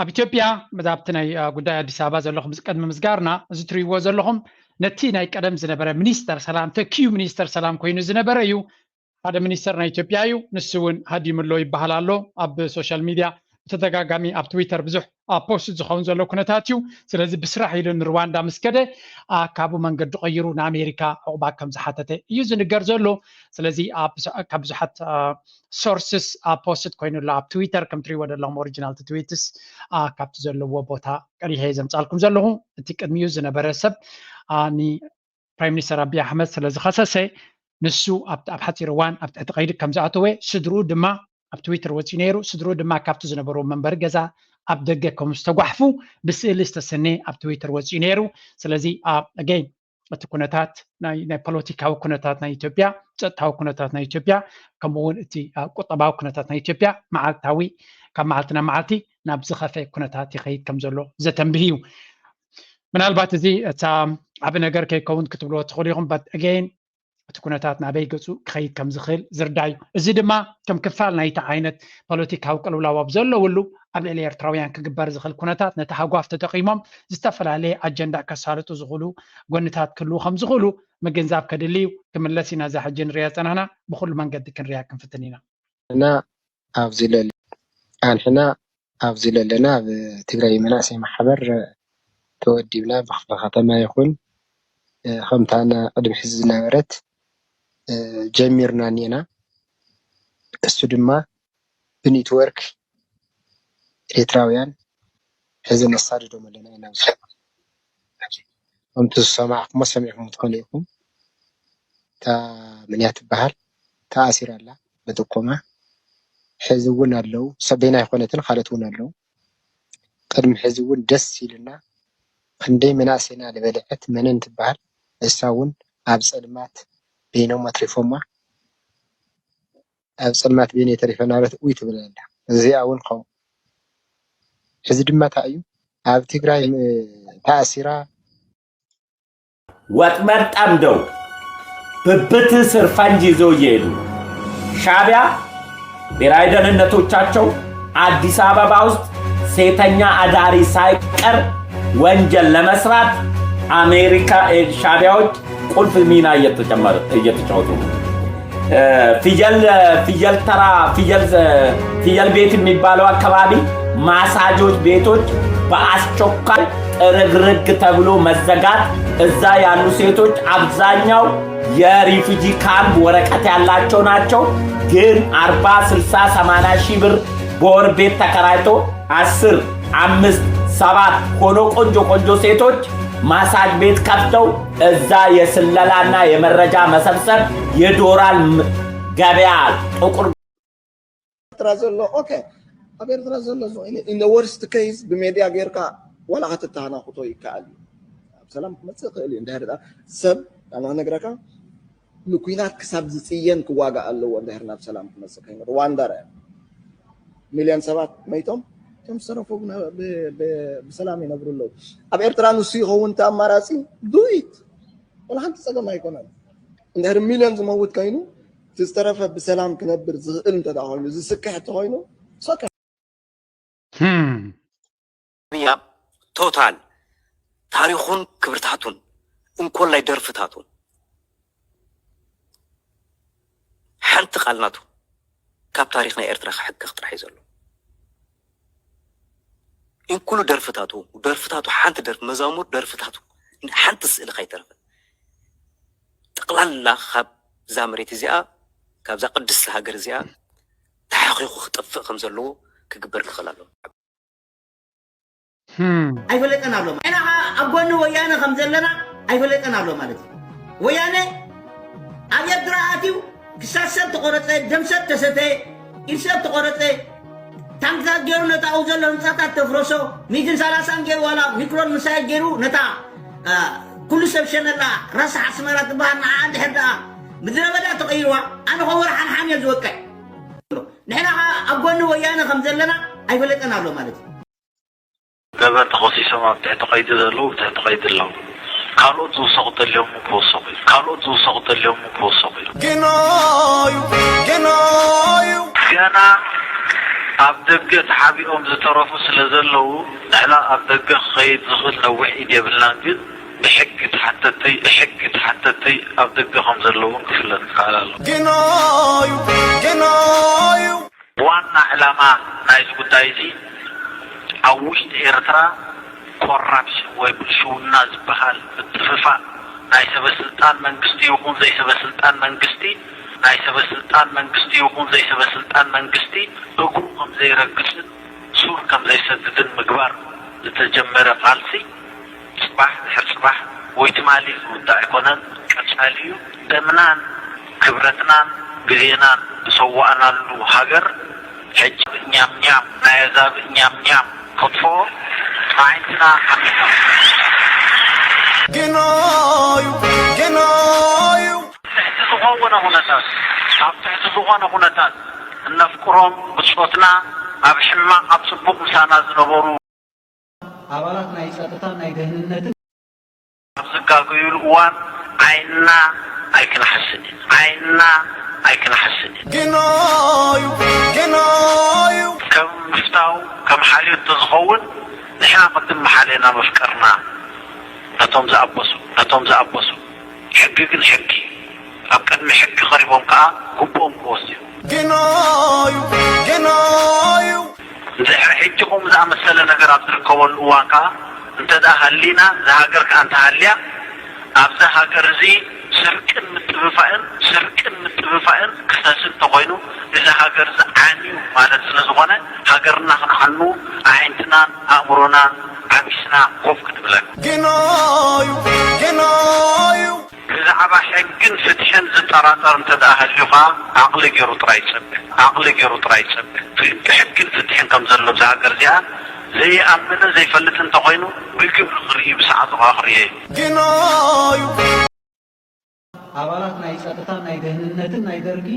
ኣብ ኢትዮጵያ መዛብቲ ናይ ጉዳይ ኣዲስ ኣበባ ዘለኹም ቅድሚ ምስጋርና እዚ ትሪእዎ ዘለኹም ነቲ ናይ ቀደም ዝነበረ ሚኒስተር ሰላም ተኪዩ ሚኒስተር ሰላም ኮይኑ ዝነበረ እዩ። ሓደ ሚኒስተር ናይ ኢትዮጵያ እዩ። ንሱ እውን ሃዲምሎ ይበሃል ኣሎ ኣብ ሶሻል ሚዲያ ብተደጋጋሚ ኣብ ትዊተር ብዙሕ ፖስት ዝኸውን ዘሎ ኩነታት እዩ። ስለዚ ብስራሕ ኢሉ ንሩዋንዳ ምስ ከደ ካብኡ መንገዱ ቀይሩ ንኣሜሪካ ዕቑባ ከም ዝሓተተ እዩ ዝንገር ዘሎ። ስለዚ ካብ ብዙሓት ሶርስስ ፖስት ኮይኑ ኣሎ ኣብ ትዊተር ከም ትሪእዎ ዘለኹም ኦሪጂናል ትዊትስ ካብቲ ዘለዎ ቦታ ቀዲሐ ዘምፃልኩም ዘለኹ። እቲ ቅድሚኡ ዝነበረ ሰብ ፕራይም ሚኒስተር ኣብይ ኣሕመድ ስለ ዝኸሰሰ ንሱ ኣብ ኣብ ሓፂር እዋን ኣብ ትሕቲ ቀይዲ ከም ዝኣተወ ስድርኡ ድማ ኣብ ትዊተር ወፂኡ ነይሩ። ስድርኡ ድማ ካብቲ ዝነበርዎ መንበሪ ገዛ ኣብ ደገ ከም ዝተጓሕፉ ብስእሊ ዝተሰነየ ኣብ ትዊተር ወፂኡ ነይሩ። ስለዚ ኣገይን እቲ ኩነታት ናይ ናይ ፖለቲካዊ ኩነታት ናይ ኢትዮጵያ፣ ፀጥታዊ ኩነታት ናይ ኢትዮጵያ ከምኡ እውን እቲ ቁጠባዊ ኩነታት ናይ ኢትዮጵያ መዓልታዊ ካብ መዓልቲ ናብ መዓልቲ ናብ ዝኸፈ ኩነታት ይኸይድ ከም ዘሎ ዘተንብህ እዩ። ምናልባት እዚ እታ ዓቢ ነገር ከይከውን ክትብልዎ ትኽእሉ ኢኹም but again እቲ ኩነታት ናበይ ገጹ ክኸይድ ከም ዝኽእል ዝርዳእ እዩ። እዚ ድማ ከም ክፋል ናይቲ ዓይነት ፖለቲካዊ ቅልውላው ኣብ ዘለውሉ ኣብ ልዕሊ ኤርትራውያን ክግበር ዝኽእል ኩነታት ነቲ ሃጓፍ ተጠቒሞም ዝተፈላለየ ኣጀንዳ ከሳልጡ ዝኽእሉ ጎንታት ክህልዉ ከም ዝኽእሉ ምግንዛብ ከድሊ እዩ። ክምለስ ኢና እዛ ሕጂ ንሪኣ ዝጸናሕና ብኹሉ መንገዲ ክንሪኣ ክንፍትን ኢና። ንሕና ኣብዚ ለለ ኣንሕና ኣብዚ ለለና ኣብ ትግራይ መናእሰይ ማሕበር ተወዲብና ብክፍለ ከተማ ይኹን ከምታ ቅድሚ ሕዚ ዝነበረት ጀሚርና እኒና። እሱ ድማ ብኔትወርክ ኤርትራውያን ሕዚ ነሳድዶም ኣለና ኢና። ከምቲ ዝሰማዕኩሞ ሰሚዕኩም ትኾኑ ኢኹም። እታ መን እያ ትበሃል ተኣሲራ ኣላ ብጥቆማ። ሕዚ እውን ኣለዉ ሰበይና ኣይኮነትን ካልኦት እውን ኣለዉ። ቅድሚ ሕዚ እውን ደስ ኢሉና ክንደይ መናእሰይና ዝበልዐት መነን ትበሃል እሳ እውን ኣብ ፀልማት በይኖም ኣትሪፎማ። ኣብ ፀልማት በይነይ ተሪፈ እናበለት ኡይ ትብል ኣላ። እዚኣ እውን ከምኡ። ሕዚ ድማ እንታይ እዩ ኣብ ትግራይ ተኣሲራ ወጥመድ ጠምደው ብብት ስር ፈንጂ ይዘው እየሄዱ ሻቢያ ብሔራዊ ደህንነቶቻቸው አዲስ አበባ ውስጥ ሴተኛ አዳሪ ሳይቀር ወንጀል ለመስራት አሜሪካ ሻቢያዎች ቁልፍ ሚና እየተጫወቱ ነው። ፍየል ፍየል ተራ ፍየል ፍየል ቤት የሚባለው አካባቢ ማሳጆች ቤቶች በአስቸኳይ ጥርግርግ ተብሎ መዘጋት። እዛ ያሉ ሴቶች አብዛኛው የሪፊጂ ካምፕ ወረቀት ያላቸው ናቸው። ግን አርባ ስልሳ ሰማንያ ሺህ ብር በወር ቤት ተከራይቶ አስር አምስት ሰባት ሆኖ ቆንጆ ቆንጆ ሴቶች ማሳጅ ቤት ከፍተው እዛ የስለላና የመረጃ መሰብሰብ የዶላር ገበያ ጥቁር ኤርትራ ዘሎ okay ኣብ ኤርትራ ዘሎ in the worst case ብሜድያ ጌርካ ዋላ ክትተሃናኽቶ ይከኣል እዩ። ኣብ ሰላም ክመፅእ ይኽእል እዩ። እንድሕር ደኣ ሰብ ኣነ ክነግረካ ንኩናት ክሳብ ዝፅየን ክዋጋእ ኣለዎ። እንድሕር ናብ ሰላም ክመፅእ ኮይኑ ሩዋንዳ ርኣ ሚልዮን ሰባት መይቶም እቶም ዝተረፉ ብሰላም ይነብሩ ኣለዉ። ኣብ ኤርትራ ንሱ ይኸውን እቲ ኣማራፂ do it። ዋላ ሓንቲ ፀገም ኣይኮነን። እንድሕር ሚልዮን ዝመውት ኮይኑ እቲ ዝተረፈ ብሰላም ክነብር ዝኽእል እንተ ኮይኑ ዝስክሕ እንተኮይኑ ያ ቶታል ታሪኹን ክብርታቱን እንኮላይ ደርፍታቱን ሓንቲ ቃል ናቱ ካብ ታሪኽ ናይ ኤርትራ ክሕከኽ ጥራሕ እዩ ዘሎ። እንኩሉ ደርፍታቱ ደርፍታቱ ሓንቲ ደርፊ መዛሙር ደርፍታቱ ሓንቲ ስእሊ ከይተረፈ ጠቕላላ ካብ እዛ መሬት እዚኣ ካብዛ ቅድስቲ ሃገር እዚኣ ተሓኺኹ ክጠፍእ ከም ዘለዎ ክግበር ክኽእል ኣለዎ። ኣይፈለጠን ኣሎ ንሕና ከዓ ኣብ ጎኒ ወያነ ከም ዘለና ኣይፈለጠን ኣሎ ማለት እዩ። ወያነ ኣብ ኤርትራ ኣትዩ ክሳብ ሰብ ተቆረፀ፣ ደም ሰብ ተሰተ፣ ኢድ ሰብ ተቆረፀ፣ ታንክታት ገይሩ ነታኡ ዘሎ ህንፃታት ተፍረሶ፣ ሚትን ሰላሳን ገይሩ ዋላ ሚክሮን ምሳይል ገይሩ ነታ ኩሉ ሰብ ሸነላ ራስ ኣስመራ ትበሃል ንዓ እንድሕር ደኣ ምድረ በዳ ተቐይርዋ ኣነ ከወር ሓንሓን እየ ዝወቅዕ። ንሕና ከዓ ኣብ ጎኒ ወያነ ከም ዘለና ኣይፈለጠን ኣሎ ማለት እዩ። ገበር ተኸሲሶም ኣብ ትሕቲ ቀይዲ ዘለዉ ብትሕቲ ቀይዲ ኣለዉ። ካልኦት ዝውሰኹ ተልዮም ክውሰኹ ኢሉ ካልኦት ዝውሰኹ ተልዮም ክውሰኹ ኢሉ። ገናዩ ገናዩ ገና ኣብ ደገ ተሓቢኦም ዝተረፉ ስለ ዘለዉ ንሕና ኣብ ደገ ክኸይድ ዝኽእል ነዊሕ ኢድ የብልናን ግን ብሕጊ ተሓተቲ ብሕጊ ተሓተቲ ኣብ ደገ ከም ዘለዉ እውን ክፍለጥ ይከኣል ኣሎ። ገናዩ ገናዩ ዋና ዕላማ ናይዚ ጉዳይ እዚ ኣብ ውሽጢ ኤርትራ ኮራፕሽን ወይ ብልሽውና ዝበሃል ምጥፍፋእ ናይ ሰበ ስልጣን መንግስቲ ይኹን ዘይሰበ ስልጣን መንግስቲ ናይ ሰበ ስልጣን መንግስቲ ይኹን ዘይሰበ ስልጣን መንግስቲ እግሩ ከም ዘይረግፅን ሱር ከም ዘይሰድድን ምግባር ዝተጀመረ ቃልሲ ፅባሕ ድሕሪ ፅባሕ ወይ ትማሊ ዝውዳእ ኣይኮነን፣ ቀፃሊ እዩ። ደምናን ክብረትናን ግዜናን ዝሰዋእናሉ ሃገር ሕጂ ኛም ኛም ናይ ኣዛብእ ኛም ኛም ክትፎ ኣዒንትና ሓሚሞም። ገናዩ ገናዩ ትሕቲ ዝኾነ ኩነታት ኣብ ትሕቲ ዝኾነ ኩነታት እነፍቅሮም ብፆትና ኣብ ሕማቕ ኣብ ፅቡቕ ምሳና ዝነበሩ ኣባላት ናይ ጸጥታን ናይ ደህንነትን ኣብ ዝጋገዩሉ እዋን ዓይንና ኣይክንሓስን እዩ ዓይንና ኣይክንሓስን እዩ ገናዩ ገናዩ ከም ምፍታው ከም ሓልዮት ተዝኸውን ንሕና ቅድም መሓሌና መፍቀርና ነቶም ዝኣበሱ ነቶም ዝኣበሱ ሕጊ ግን ሕጊ ኣብ ቅድሚ ሕጊ ቀሪቦም ከዓ ግቡኦም ክወስዱ እዩ ገናዩ ገናዩ እንድሕር ሕጂ ከምኡ ዝኣመሰለ ነገር ኣብ ዝርከበሉ እዋን ከዓ እንተ ደኣ ሃሊና እዛ ሃገር ከዓ እንተሃልያ ኣብዛ ሃገር እዚ ስርቅን ምጥፍፋእን ስርቅን ምጥፍፋእን ክሰስን እንተኾይኑ እዛ ሃገር እዚ ዓንዩ ማለት ስለ ዝኾነ ሃገርና ክንዓኑ ኣዒንትናን ኣእምሮናን ዓቢስና ኮፍ ክንብለካ ገናዩ ገናዩ ብዛዕባ ሕግን ፍትሕን ዝጠራጠር እንተ ደኣ ሃልዩ ኸዓ ዓቕሊ ገይሩ ጥራይ ይጸብእ ዓቕሊ ገይሩ ጥራይ ይጸብእ ብሕግን ፍትሕን ከም ዘሎ እዛ ሃገር እዚኣ ዘይኣምንን ዘይፈልጥን እንተኾይኑ ብግብሪ ክርኢ ብሰዓቱ ኸዓ ክርእዮ እዩ። ገናዩ ኣባላት ናይ ጸጥታን ናይ ደህንነትን ናይ ደርጊ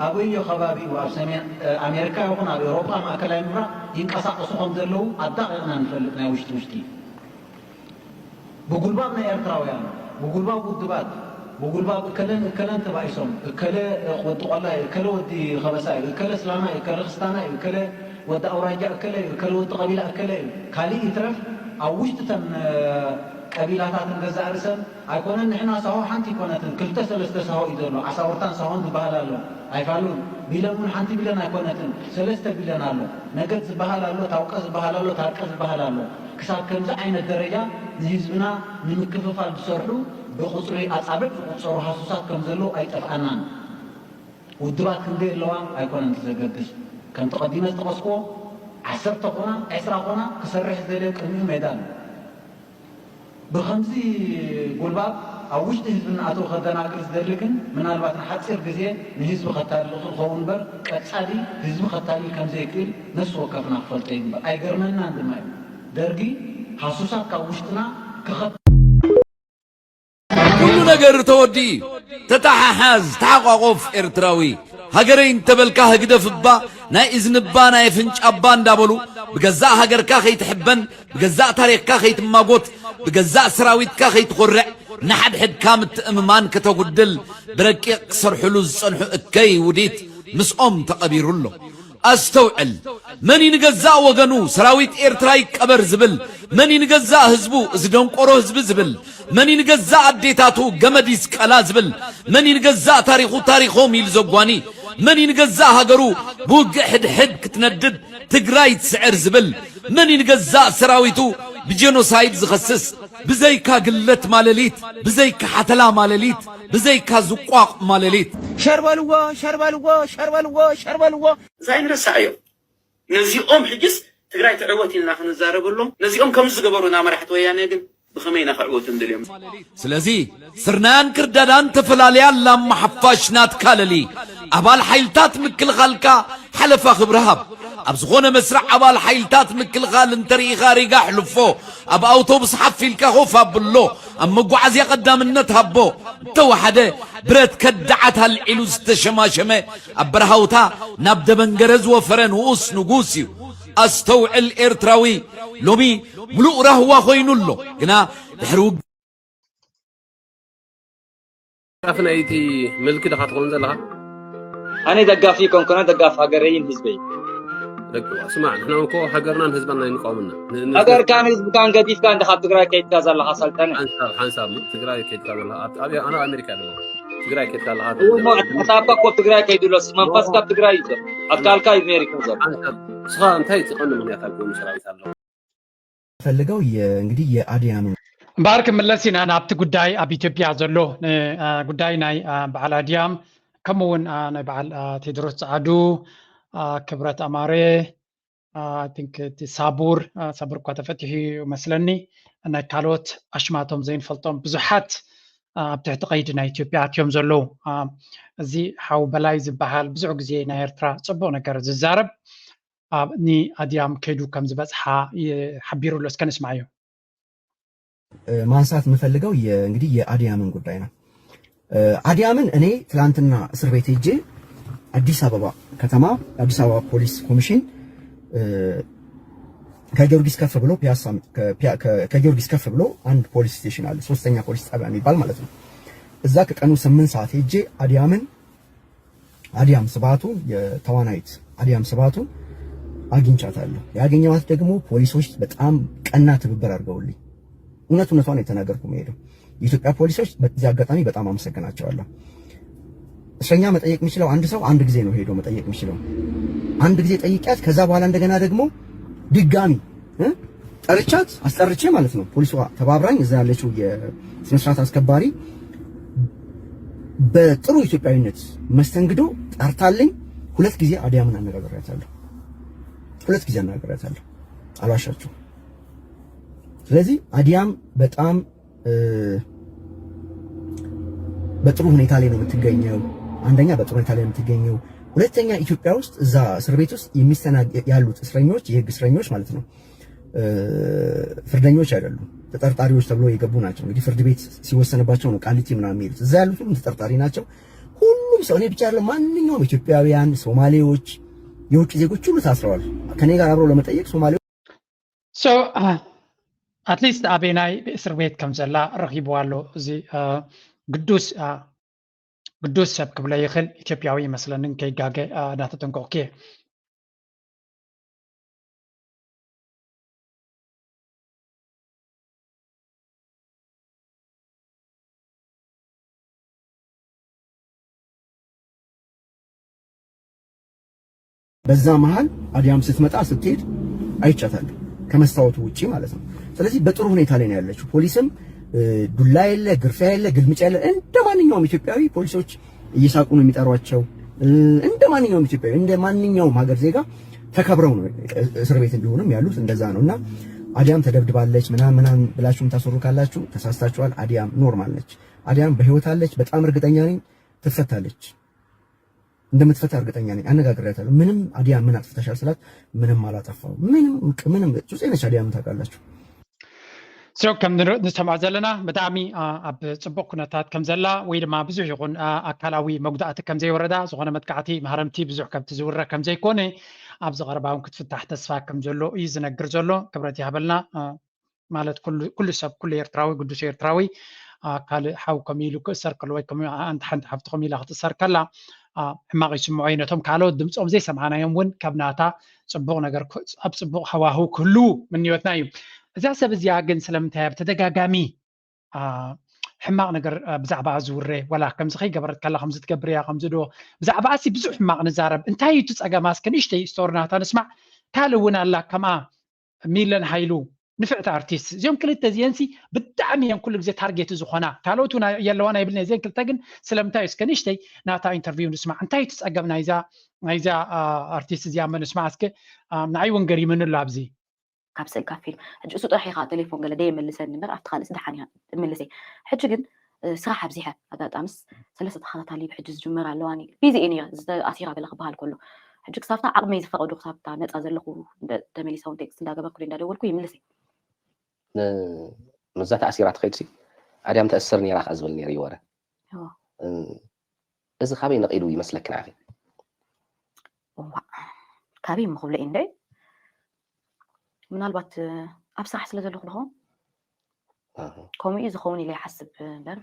ኣበዮ ከባቢ እዩ ኣብ ሰሜን ኣሜሪካ ይኹን ኣብ ኤውሮጳ ማእከላይ ምብራቕ ይንቀሳቐሱ ከም ዘለዉ ኣዳቒቕና ንፈልጥ ናይ ውሽጢ ውሽጢ ብጉልባብ ናይ ኤርትራውያን ብጉልባብ ውድባት ብጉልባብ እከለን እከለን ተባኢሶም እከለ ወዲ ቆላ እዩ እከለ ወዲ ከበሳ እዩ እከለ እስላማ እዩ እከለ ክስታና እዩ እከለ ወዲ ኣውራጃ እከለ እዩ እከለ ወዲ ቀቢላ እከለ እዩ ካሊእ ይትረፍ ኣብ ውሽጢ ተን ቀቢላታትን ገዛእ ርእሰን ኣይኮነን። ንሕና ሳሆ ሓንቲ ኣይኮነትን፣ ክልተ ሰለስተ ሳሆ እዩ ዘሎ። ዓሳውርታን ሳሆን ዝበሃል ኣሎ። ኣይፋሉን። ቢለን እውን ሓንቲ ቢለን ኣይኮነትን፣ ሰለስተ ቢለን ኣሎ። ነገድ ዝበሃል ኣሎ፣ ታውቀ ዝበሃል ኣሎ፣ ታርቀ ዝበሃል ኣሎ። ክሳብ ከምዚ ዓይነት ደረጃ ንህዝብና ንምክፍፋል ዝሰርሑ ብቁፅሪ ኣፃብዕ ዝቑፀሩ ሃሱሳት ከም ዘለዉ ኣይጠፍኣናን። ውድባት ክንደይ ኣለዋ ኣይኮነን እቲ ዘገድስ። ከምቲ ቀዲመ ዝጠቐስክዎ፣ ዓሰርተ ኮና፣ ዕስራ ኮና ክሰርሕ ዝደልዮ ቅድሚኡ ሜዳ ኣሎ። ብኸምዚ ጉልባብ ኣብ ውሽጢ ህዝቢ እናኣተወ ከደናግር ዝደሊ ግን፣ ምናልባት ንሓጺር ግዜ ንህዝቢ ከታልል ይኽእል ክኸውን እምበር፣ ቀጻሊ ህዝቢ ከታልል ከም ዘይክእል ነፍሲ ወከፍና ክፈልጦ ይግባእ። ኣይገርመናን ድማ እዩ። ደርጊ ሃሱሳት ካብ ውሽጥና ክኸት ኩሉ ነገር ተወዲኡ እዩ። ተተሓሓዝ፣ ተሓቋቖፍ ኤርትራዊ። ሃገረይ እንተበልካ ህግደፍ እባ፣ ናይ እዝኒ እባ፣ ናይ ኣፍንጫ እባ እንዳበሉ ብገዛእ ሃገርካ ከይትሕበን፣ ብገዛእ ታሪኽካ ከይትማጎት፣ ብገዛእ ሰራዊትካ ከይትኾርዕ፣ ንሓድሕድካ ምትእምማን ከተጉድል ብረቂቕ ክሰርሕሉ ዝጸንሑ እከይ ውዲት ምስኦም ተቐቢሩ ኣሎ። ኣስተውዕል። መን እዩ ንገዛእ ወገኑ ሰራዊት ኤርትራ ይቀበር ዝብል? መን እዩ ንገዛእ ህዝቡ እዚ ደንቆሮ ህዝቢ ዝብል? መን እዩ ንገዛእ ኣዴታቱ ገመድ ይስቀላ ዝብል? መን እዩ ንገዛእ ታሪኹ ታሪኾም ኢሉ ዘጓኒ? መን እዩ ንገዛእ ሃገሩ ብውግእ ሕድሕድ ክትነድድ ትግራይ ትስዕር ዝብል? መን እዩ ንገዛእ ሰራዊቱ ብጀኖሳይድ ዝኸስስ? ብዘይካ ግለት ማለሊት፣ ብዘይካ ሓተላ ማለሊት፣ ብዘይካ ዝቋቕ ማለሊት። ሸር በልዎ ሸር በልዎ ሸር በልዎ ሸር በልዎ። እዚ ኣይንረስዓዮ። ነዚኦም ሕጅስ ትግራይ ትዕወት ኢልና ክንዛረበሎም፣ ነዚኦም ከምዚ ዝገበሩና መራሕቲ ወያነ ግን ብኸመይ ኢና ክዕወቱ ንደልዮም? ስለዚ ስርናያን ክርዳዳን ተፈላልያ ላም ሓፋሽ ናትካ ለሊ። ኣባል ሓይልታት ምክልኻልካ ሓለፋ ክብሪ ሃብ። ኣብ ዝኾነ መስርዕ ኣባል ሓይልታት ምክልኻል እንተርኢኻ ሪጋ ኣሕልፎ። ኣብ ኣውቶቡስ ሓፍ ኢልካ ኮፍ ኣብሎ። ኣብ መጓዓዝያ ቀዳምነት ሃቦ። እንተወሓደ ብረት ከዳዓት ኣልዒሉ ዝተሸማሸመ ኣብ በረሃውታ ናብ ደበንገረ ዝወፈረ ንኡስ ንጉስ እዩ። ኣስተውዕል ኤርትራዊ፣ ሎሚ ምሉእ ራህዋ ኮይኑ ኣሎ። ግና ድሕሪ ውግ ደጋፊ ናይቲ ምልኪ ዲኻ ትኸውን ዘለኻ? ኣነ ደጋፊ ኣይኮንኩን፣ ኣነ ደጋፊ ሃገረይን ህዝበይን። ደቂ ስማዕ፣ ንሕና እኮ ሃገርናን ህዝብናን ኣይንቃወምን ኢና። ን- ን- ሃገርካን ህዝብካን ገዲፍካ እንደ ካብ ትግራይ ከይድካ ዘለኻ ሰልጠነ። ሓንሳብ ሓንሳብ ሞ ትግራይ ከይድካ ዘለኻ ኣብ ኣብ- ኣነ ኣብ ኣሜሪካ ኣለኹ። ትግራይ ከይድካ ኣለኻ እሞ ሕሳብካ እኮ ኣብ ትግራይ ከይዱ ኣሎ፣ መንፈስካ ኣብ ትግራይ እዩ ዘሎ፣ ኣካልካ እዩ ኣሜሪካ ዘሎ። ሓንሳብ ንስኻ እንታይ ትቐንዲ ምኽንያት ኣብ ጎኒ ሰራዊት ኣለኻ? ፈልገው እንግዲህ የአድያምን እምበኣር ክምለስ ኢና ናብቲ ጉዳይ ኣብ ኢትዮጵያ ዘሎ ጉዳይ ናይ በዓል ኣድያም ከምኡ እውን ናይ በዓል ቴድሮስ ፀዓዱ ክብረት ኣማረ ሳቡር ሳቡር እኳ ተፈቲሑ እዩ መስለኒ ናይ ካልኦት ኣሽማቶም ዘይንፈልጦም ብዙሓት ኣብ ትሕቲ ቀይዲ ናይ ኢትዮጵያ ኣትዮም ዘለዉ እዚ ሓው በላይ ዝበሃል ብዙሕ ግዜ ናይ ኤርትራ ፅቡቅ ነገር ዝዛረብ ኣብ ኒኣድያም ከይዱ ከም ዝበጽሓ ሓቢሩ ኣሎ። እስከ ንስማዓዮ። ማንሳት የምፈልገው እንግዲህ የአድያምን ጉዳይ ነው። አድያምን እኔ ትላንትና እስር ቤት ሄጄ አዲስ አበባ ከተማ አዲስ አበባ ፖሊስ ኮሚሽን ከጊዮርጊስ ከፍ ብሎ ፒያሳ ከጊዮርጊስ ከፍ ብሎ አንድ ፖሊስ ስቴሽን አለ፣ ሶስተኛ ፖሊስ ጣቢያ የሚባል ማለት ነው። እዛ ከቀኑ ስምንት ሰዓት ሄጄ አድያምን አድያም ስብሃቱ የተዋናይት አድያም ስብሃቱ አግኝቻታለሁ። ያገኘኋት ደግሞ ፖሊሶች በጣም ቀና ትብብር አድርገውልኝ እውነት እውነቷን የተናገርኩ መሄደው የኢትዮጵያ ፖሊሶች በዚህ አጋጣሚ በጣም አመሰግናቸዋለሁ። እስረኛ መጠየቅ የሚችለው አንድ ሰው አንድ ጊዜ ነው ሄዶ መጠየቅ የሚችለው። አንድ ጊዜ ጠይቂያት ከዛ በኋላ እንደገና ደግሞ ድጋሚ ጠርቻት አስጠርቼ ማለት ነው። ፖሊሷ ተባብራኝ እዛ ያለችው የስነስርዓት አስከባሪ በጥሩ ኢትዮጵያዊነት መስተንግዶ ጠርታልኝ ሁለት ጊዜ አድያምን አነጋግሬያታለሁ። ሁለት ጊዜ አነጋግሬያታለሁ። አልዋሻችሁም። ስለዚህ አድያም በጣም በጥሩ ሁኔታ ላይ ነው የምትገኘው። አንደኛ በጥሩ ሁኔታ ላይ ነው የምትገኘው። ሁለተኛ ኢትዮጵያ ውስጥ እዛ እስር ቤት ውስጥ የሚስተናገ ያሉት እስረኞች የህግ እስረኞች ማለት ነው ፍርደኞች አይደሉም፣ ተጠርጣሪዎች ተብሎ የገቡ ናቸው። እንግዲህ ፍርድ ቤት ሲወሰንባቸው ነው ቃሊቲ ምናምን የሚሄዱት። እዛ ያሉት ሁሉም ተጠርጣሪ ናቸው። ሁሉም ሰው እኔ ብቻ አይደለም፣ ማንኛውም ኢትዮጵያውያን፣ ሶማሌዎች፣ የውጭ ዜጎች ሁሉ ታስረዋል። ከኔ ጋር አብረው ለመጠየቅ ሶማሌዎች so at least ኣበየናይ እስር ቤት ከም ዘላ ረኺብዋ ኣሎ። እዚ ግዱስ ግዱስ ሰብ ክብሎ ይኽእል፣ ኢትዮጵያዊ ይመስለኒ ከይጋገ እናተጠንቀቕኩ እየ። በዛ መሀል አዲያም ስትመጣ ስትሄድ አይቻታለሁ፣ ከመስታወቱ ውጪ ማለት ነው። ስለዚህ በጥሩ ሁኔታ ላይ ነው ያለችው። ፖሊስም እ፣ ዱላ የለ፣ ግርፊያ የለ፣ ግልምጫ የለ። እንደ ማንኛውም ኢትዮጵያዊ ፖሊሶች እየሳቁ ነው የሚጠሯቸው። እ፣ እንደ ማንኛውም ኢትዮጵያዊ፣ እንደ ማንኛውም ሀገር ዜጋ ተከብረው ነው እስር ቤት እንዲሆኑም ያሉት። እንደዛ ነው። እና አዲያም ተደብድባለች ምናምን ምናምን ብላችሁ የምታስወሩ ካላችሁ ተሳስታችኋል። አዲያም ኖርማል ነች። አዲያም በህይወት አለች። በጣም እርግጠኛ ነኝ ትፈታለች። እንደምትፈታ እርግጠኛ ነኝ። አነጋግሬያታለሁ። ምንም አዲያም ምን አጥፍተሻል ስላት ምንም አላጠፋው ምንም ምንም ሱሴ ነች። አዲያም ታውቃላችሁ። ሶ ከም ንሰምዖ ዘለና ብጣዕሚ ኣብ ፅቡቅ ኩነታት ከም ዘላ ወይ ድማ ብዙሕ ይኹን ኣካላዊ መጉዳእቲ ከም ዘይወረዳ፣ ዝኾነ መጥቃዕቲ ማህረምቲ ብዙሕ ከብቲ ዝውረ ከም ዘይኮነ ኣብዚ ቀረባ እውን ክትፍታሕ ተስፋ ከም ዘሎ እዩ ዝነግር ዘሎ። ክብረት ይሃበልና። ማለት ኩሉ ሰብ ኩሉ ኤርትራዊ ግዱስ ኤርትራዊ ካልእ ሓው ከም ኢሉ ክእሰር ከሎ ወይ ኣንቲ ሓንቲ ሓፍቲ ከም ኢላ ክትእሰር ከላ ሕማቕ ይስምዖ እዩ። ነቶም ካልኦት ድምፆም ዘይሰምዓናዮም እውን ካብ ናታ ፅቡቕ ነገር ኣብ ፅቡቕ ሃዋህው ክህልዉ ምንዮትና እዩ። እዛ ሰብ እዚኣ ግን ስለምንታይ ኣብ ተደጋጋሚ ሕማቕ ነገር ብዛዕባኣ ዝውረ ወላ ከምዚ ከይገበረት ከላ ከምዚ ትገብር እያ ከምዚ ዶ ብዛዕባኣ ሲ ብዙሕ ሕማቕ ንዛረብ እንታይ እዩ እቲ ፀገማ እስከ ንእሽተይ ስቶሪ ናታ ንስማዕ። ካልእ እውን ኣላ ከምኣ ሚለን ሃይሉ ንፍዕቲ ኣርቲስት እዚኦም ክልተ እዚአንሲ ብጣዕሚ እየን ኩሉ ግዜ ታርጌት ዝኾና ካልኦት እውን የለዋን ኣይብልን እዚአን ክልተ ግን ስለምንታይ እስከ ንእሽተይ ናታ ኢንተርቪው ንስማዕ እንታይ እቲ ፀገም ናይዛ ናይዛ ኣርቲስት እዚኣ መ ንስማዕ እስከ ንዓይ እውን ገሪምኒ ኣሎ ኣብዚ ካብ ስእልካ ፊልም ሕጂ እሱ ጥራሕ ኢኻ ቴሌፎን ገለ ደየመልሰኒ እምበር ኣብቲ ካልእስ ደሓን እያ እምልሰይ ሕጂ ግን ስራሕ ኣብዚሐ ኣጋጣምስ ሰለስተ ተኸታታሊ ሕጂ ዝጅመር ኣለዋኒ ቢዚ እየ ነይረ ኣሲራ ገለ ክበሃል ከሎ ሕጂ ክሳብታ ዓቕመይ ዝፈቐዶ ክሳብታ ነፃ ዘለኹ ተመሊሰ እውን ቴክስት እንዳገበርኩ እንዳደወልኩ ይምልሰይ ምዛ ተኣሲራ ትኸይድ ሲ ኣድያም ተእስር ነይራ ከዓ ዝብል ነይሩ ይወረ እዚ ካበይ ነቒሉ ይመስለኪ ንዓኺ እዋ ካበይ ምኽብሎ እዩ እንደ ምናልባት ኣብ ስራሕ ስለ ዘለኹ ድኾን ከምኡ እዩ ዝኸውን ኢለ ይሓስብ እምበር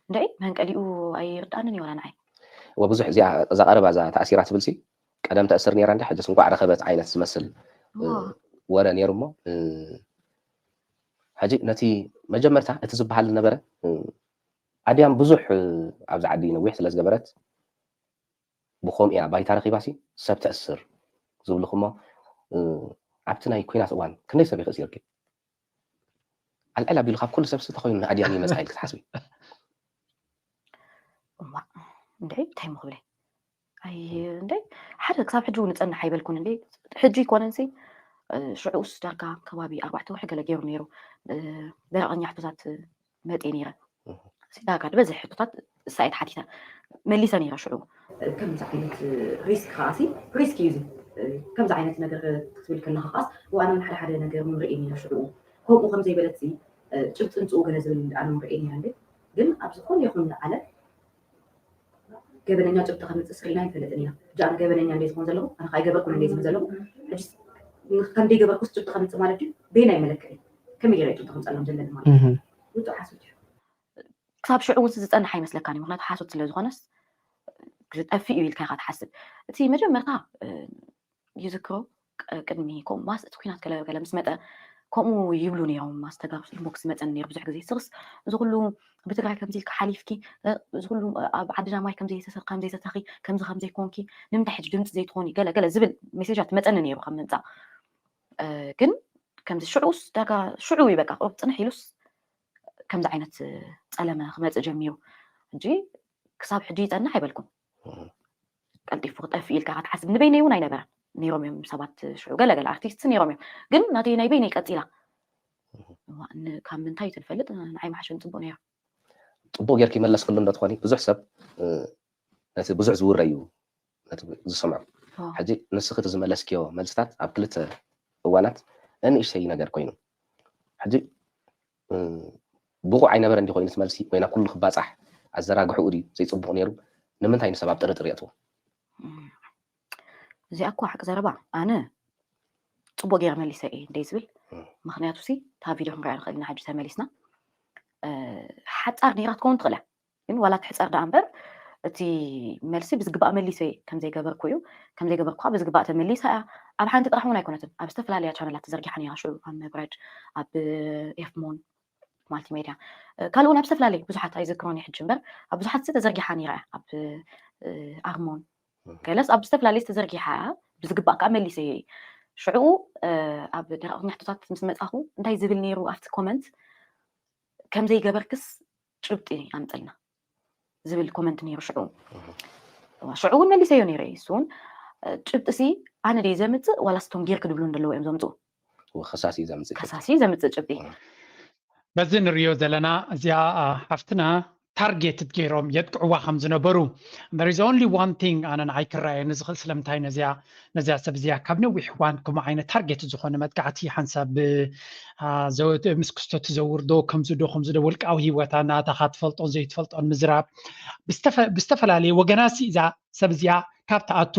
እንደ መንቀሊኡ ኣይርድኣንን እዩ ወላ ንዓይ ወብዙሕ እዚኣ እዛ ቀረባ እዛ ተኣሲራ ትብል ሲ ቀደም ተእስር ነይራ እንደ ሕጅስ እንኳዕ ረኸበት ዓይነት ዝመስል ወረ ነይሩ እሞ ሕጂ ነቲ መጀመርታ እቲ ዝበሃል ዝነበረ ኣድያም ብዙሕ ኣብዚ ዓዲ ነዊሕ ስለ ዝገበረት ብኸምኡ እያ ባይታ ረኺባሲ ሰብ ተእስር ዝብልኹሞ ኣብቲ ናይ ኩናት እዋን ክንደይ ሰብ ይኽእስ ይርክብ ኣልዕል ኣቢሉ ካብ ኩሉ ሰብ ተኮይኑ ንኣድያም ይመፅኣ ኢል ክትሓስቢ እንደ እንታይ ምክብለ ኣይ እንደ ሓደ ክሳብ ሕጂ እውን ንፀንሕ ኣይበልኩን እንደ ሕጂ ይኮነንሲ ሽዑኡስ ዳርጋ ከባቢ ኣርባዕተ ወርሒ ገለ ገይሩ ነይሩ ደረቐኛ ሕቶታት መፅእ ነይረ ዳርጋ ዝበዝሕ ሕቶታት እሳየት ሓቲተ መሊሰ ነይረ ሽዑ ከምዚ ዓይነት ሪስክ ከዓሲ ሪስክ እዩ ከምዚ ዓይነት ነገር ክትብል ከለካ ከዓስ ዋና ሓደ ሓደ ነገር ንርኢ ነይረ ሽዑ ከምኡ ከም ዘይበለት ጭብጢ ምፅኡ ገለ ዝብል ኣነ ንርኢ ነይረ እንደ ግን ኣብ ዝኾነ ይኹን ዓለም ገበነኛ ጭብጢ ከምፅእ ስሪና ኣይንፈልጥን ኢና ሕጂ ኣነ ገበነኛ እንደ ዝኾን ዘለኹ ኣነ ከዓ ይገበርኩን እንደ ዝብል ዘለኹ ከም ዘይገበርኩስ ጭብጢ ከምፅእ ማለት እዩ ቤና ይመለክዕ ከመይ ገይረ ጭብጢ ከምፀሎም ዘለኒ ማለት እዩ ውፁእ ሓሶት እዩ ክሳብ ሽዑ እውን ዝፀንሕ ኣይመስለካን እዩ ምክንያቱ ሓሶት ስለ ዝኾነስ ክጠፍእ እዩ ኢልካ ኢካ ትሓስብ እቲ መጀመርታ ይዝክሮ ቅድሚ ከምኡ ማስ እቲ ኩናት ገለ ገለ ምስ መጠ ከምኡ ይብሉ ነይሮም ማስ ተጋሩ ስልሞ ክስመፀን ነይሩ ብዙሕ ግዜ ስክስ እዚ ኩሉ ብትግራይ ከምዚ ኢልካ ሓሊፍኪ እዚ ኩሉ ኣብ ዓድና ማይ ከምዘይተሰር ከምዘይተተኺ ከምዚ ከምዘይኮንኪ ንምንታይ ሕጂ ድምፂ ዘይትኾኒ ገለ ገለ ዝብል ሜሴጃት መፀኒ ነይሩ ካብ ምምፃእ ግን ከምዚ ሽዑስ ዳጋ ሽዑ እዩ በቃ ቁሩብ ፅንሕ ኢሉስ ከምዚ ዓይነት ፀለመ ክመፅእ ጀሚሩ እንጂ ክሳብ ሕጂ ይፀንሕ ኣይበልኩም ቀልጢፉ ክጠፍእ ኢልካ ክትሓስብ ንበይነይ እውን ኣይነበረን ነይሮም እዮም ሰባት ሽዑ ገለገለ ኣርቲስት ነይሮም እዮም ግን ናተይ ናይ በይነይ ቀፂላ ካብ ምንታይ ትንፈልጥ ንዓይ መሓሸን ፅቡቅ ነይሩ ፅቡቅ ጌርክ ይመለስክሉ እንዶ ትኾኒ ብዙሕ ሰብ ነቲ ብዙሕ ዝውረ እዩ ዝሰምዖ ሕጂ ንስኽቲ ዝመለስክዮ መልስታት ኣብ ክልተ እዋናት ንእሽተይ ነገር ኮይኑ ሕጂ ብቑዕ ኣይነበረ እንዲ ኮይኑ ትመልሲ ወይ ናብ ኩሉ ክባፃሕ ኣዘራግሕኡ ድዩ ዘይፅቡቕ ነይሩ ንምንታይ ንሰብ ኣብ ጥርጥር የእትዎ እዚኣ እኮ ሓቂ ዘረባ ኣነ ፅቡቅ ገይረ መሊሰ እየ እንደ ዝብል ምክንያቱ ሲ እታ ቪድዮ ክንሪኣ ንክእል ኢና ሕጂ ተመሊስና ሓፃር ነይራ ትከውን ትኽእላ ግን ዋላ ትሕፀር ደኣ እምበር እቲ መልሲ ብዝግባእ መሊሰ እየ ከምዘይገበርኩ እዩ ከምዘይገበርኩ ከዓ ብዝግባእ ተመሊሳ እያ ኣብ ሓንቲ ጥራሕ እውን ኣይኮነትን ኣብ ዝተፈላለያ ቻነላት ተዘርጊሓ ነይራ ሽዑ ኣብ መብረድ ኣብ ኤፍሞን ማልቲሜድያ ካልእ እውን ኣብ ዝተፈላለየ ብዙሓት ኣይዘክሮን ሕጂ እምበር ኣብ ብዙሓት ተዘርጊሓ ነይራ እያ ኣብ ኣርሞን ገለስ ኣብ ዝተፈላለየ ተዘርጊሓ እያ ብዝግባእ ከዓ መሊሰ እየ። ሽዕኡ ኣብ ደረቕ ሕቶታት ምስ መፃኹ እንታይ ዝብል ነይሩ ኣብቲ ኮመንት፣ ከምዘይገበርክስ ጭብጢ ኣምፀልና ዝብል ኮመንት ነይሩ። ሽዑ ሽዑ እውን መሊሰዮ ነይረ። እሱ እውን ጭብጢ ሲ ኣነ ደይ ዘምፅእ ዋላ ስቶም ጌር ክድብሉ እንደለዎ እዮም ዘምፅኡ። ከሳሲ ዘምፅእ ከሳሲ ዘምፅእ ጭብጢ። በዚ ንሪዮ ዘለና እዚኣ ሓፍትና ታርጌትድ ገይሮም የጥቅዕዋ ከም ዝነበሩ። There is only one thing ኣነ ንዓይ ክረኣየኒ ዝኽእል ስለምንታይ ነዚያ ነዚያ ሰብ እዚኣ ካብ ነዊሕ እዋን ከምኡ ዓይነት ታርጌት ዝኾነ መጥቃዕቲ ሓንሳብ ምስ ክስተቱ ዘውርዶ ከምዚ ዶ ከምዚ ዶ ውልቃዊ ህይወታ ናታ ካትፈልጦን ዘይትፈልጦን ምዝራብ ብዝተፈላለየ ወገናሲ እዛ ሰብ እዚኣ ካብ ትኣቱ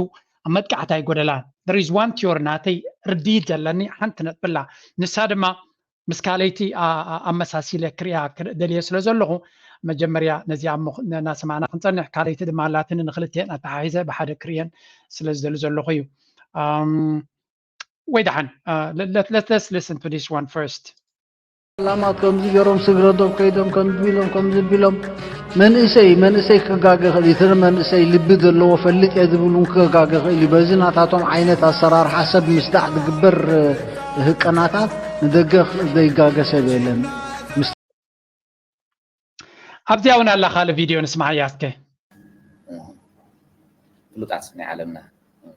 ኣብ መጥቃዕቲ ኣይጎደላን። There is one theory ናተይ ርድኢት ዘለኒ ሓንቲ ነጥብላ ንሳ ድማ ምስ ካልይቲ ኣመሳሲለ ክሪኣ ደልየ ስለ ዘለኹ መጀመርያ ነዚኣ እናሰማዕና ክንፀንሕ ካልይቲ ድማ ኣላትኒ ንክልቲአን ኣተሓሒዘ ብሓደ ክሪአን ስለ ዝደሊ ዘለኹ እዩ። ወይ ደሓን let's listen to this one first. ላማት ከምዚ ገይሮም ስግረዶም ከይዶም ከምዚ ቢሎም ከምዚ ቢሎም መንእሰይ መንእሰይ ክጋገ ክእል እዩ። እቲ መንእሰይ ልቢ ዘለዎ ፈልጥ እየ ዝብል እውን ክጋገ ክእል እዩ። በዚ ናታቶም ዓይነት ኣሰራርሓ ሰብ ምስዳዕ ዝግበር ህቀናታት ንደገ ዘይጋገ ሰብ የለን። ኣብዚኣ እውን ኣላ ካልእ ቪድዮ ንስማዓያ እስከ። ፍሉጣት ናይ ዓለምና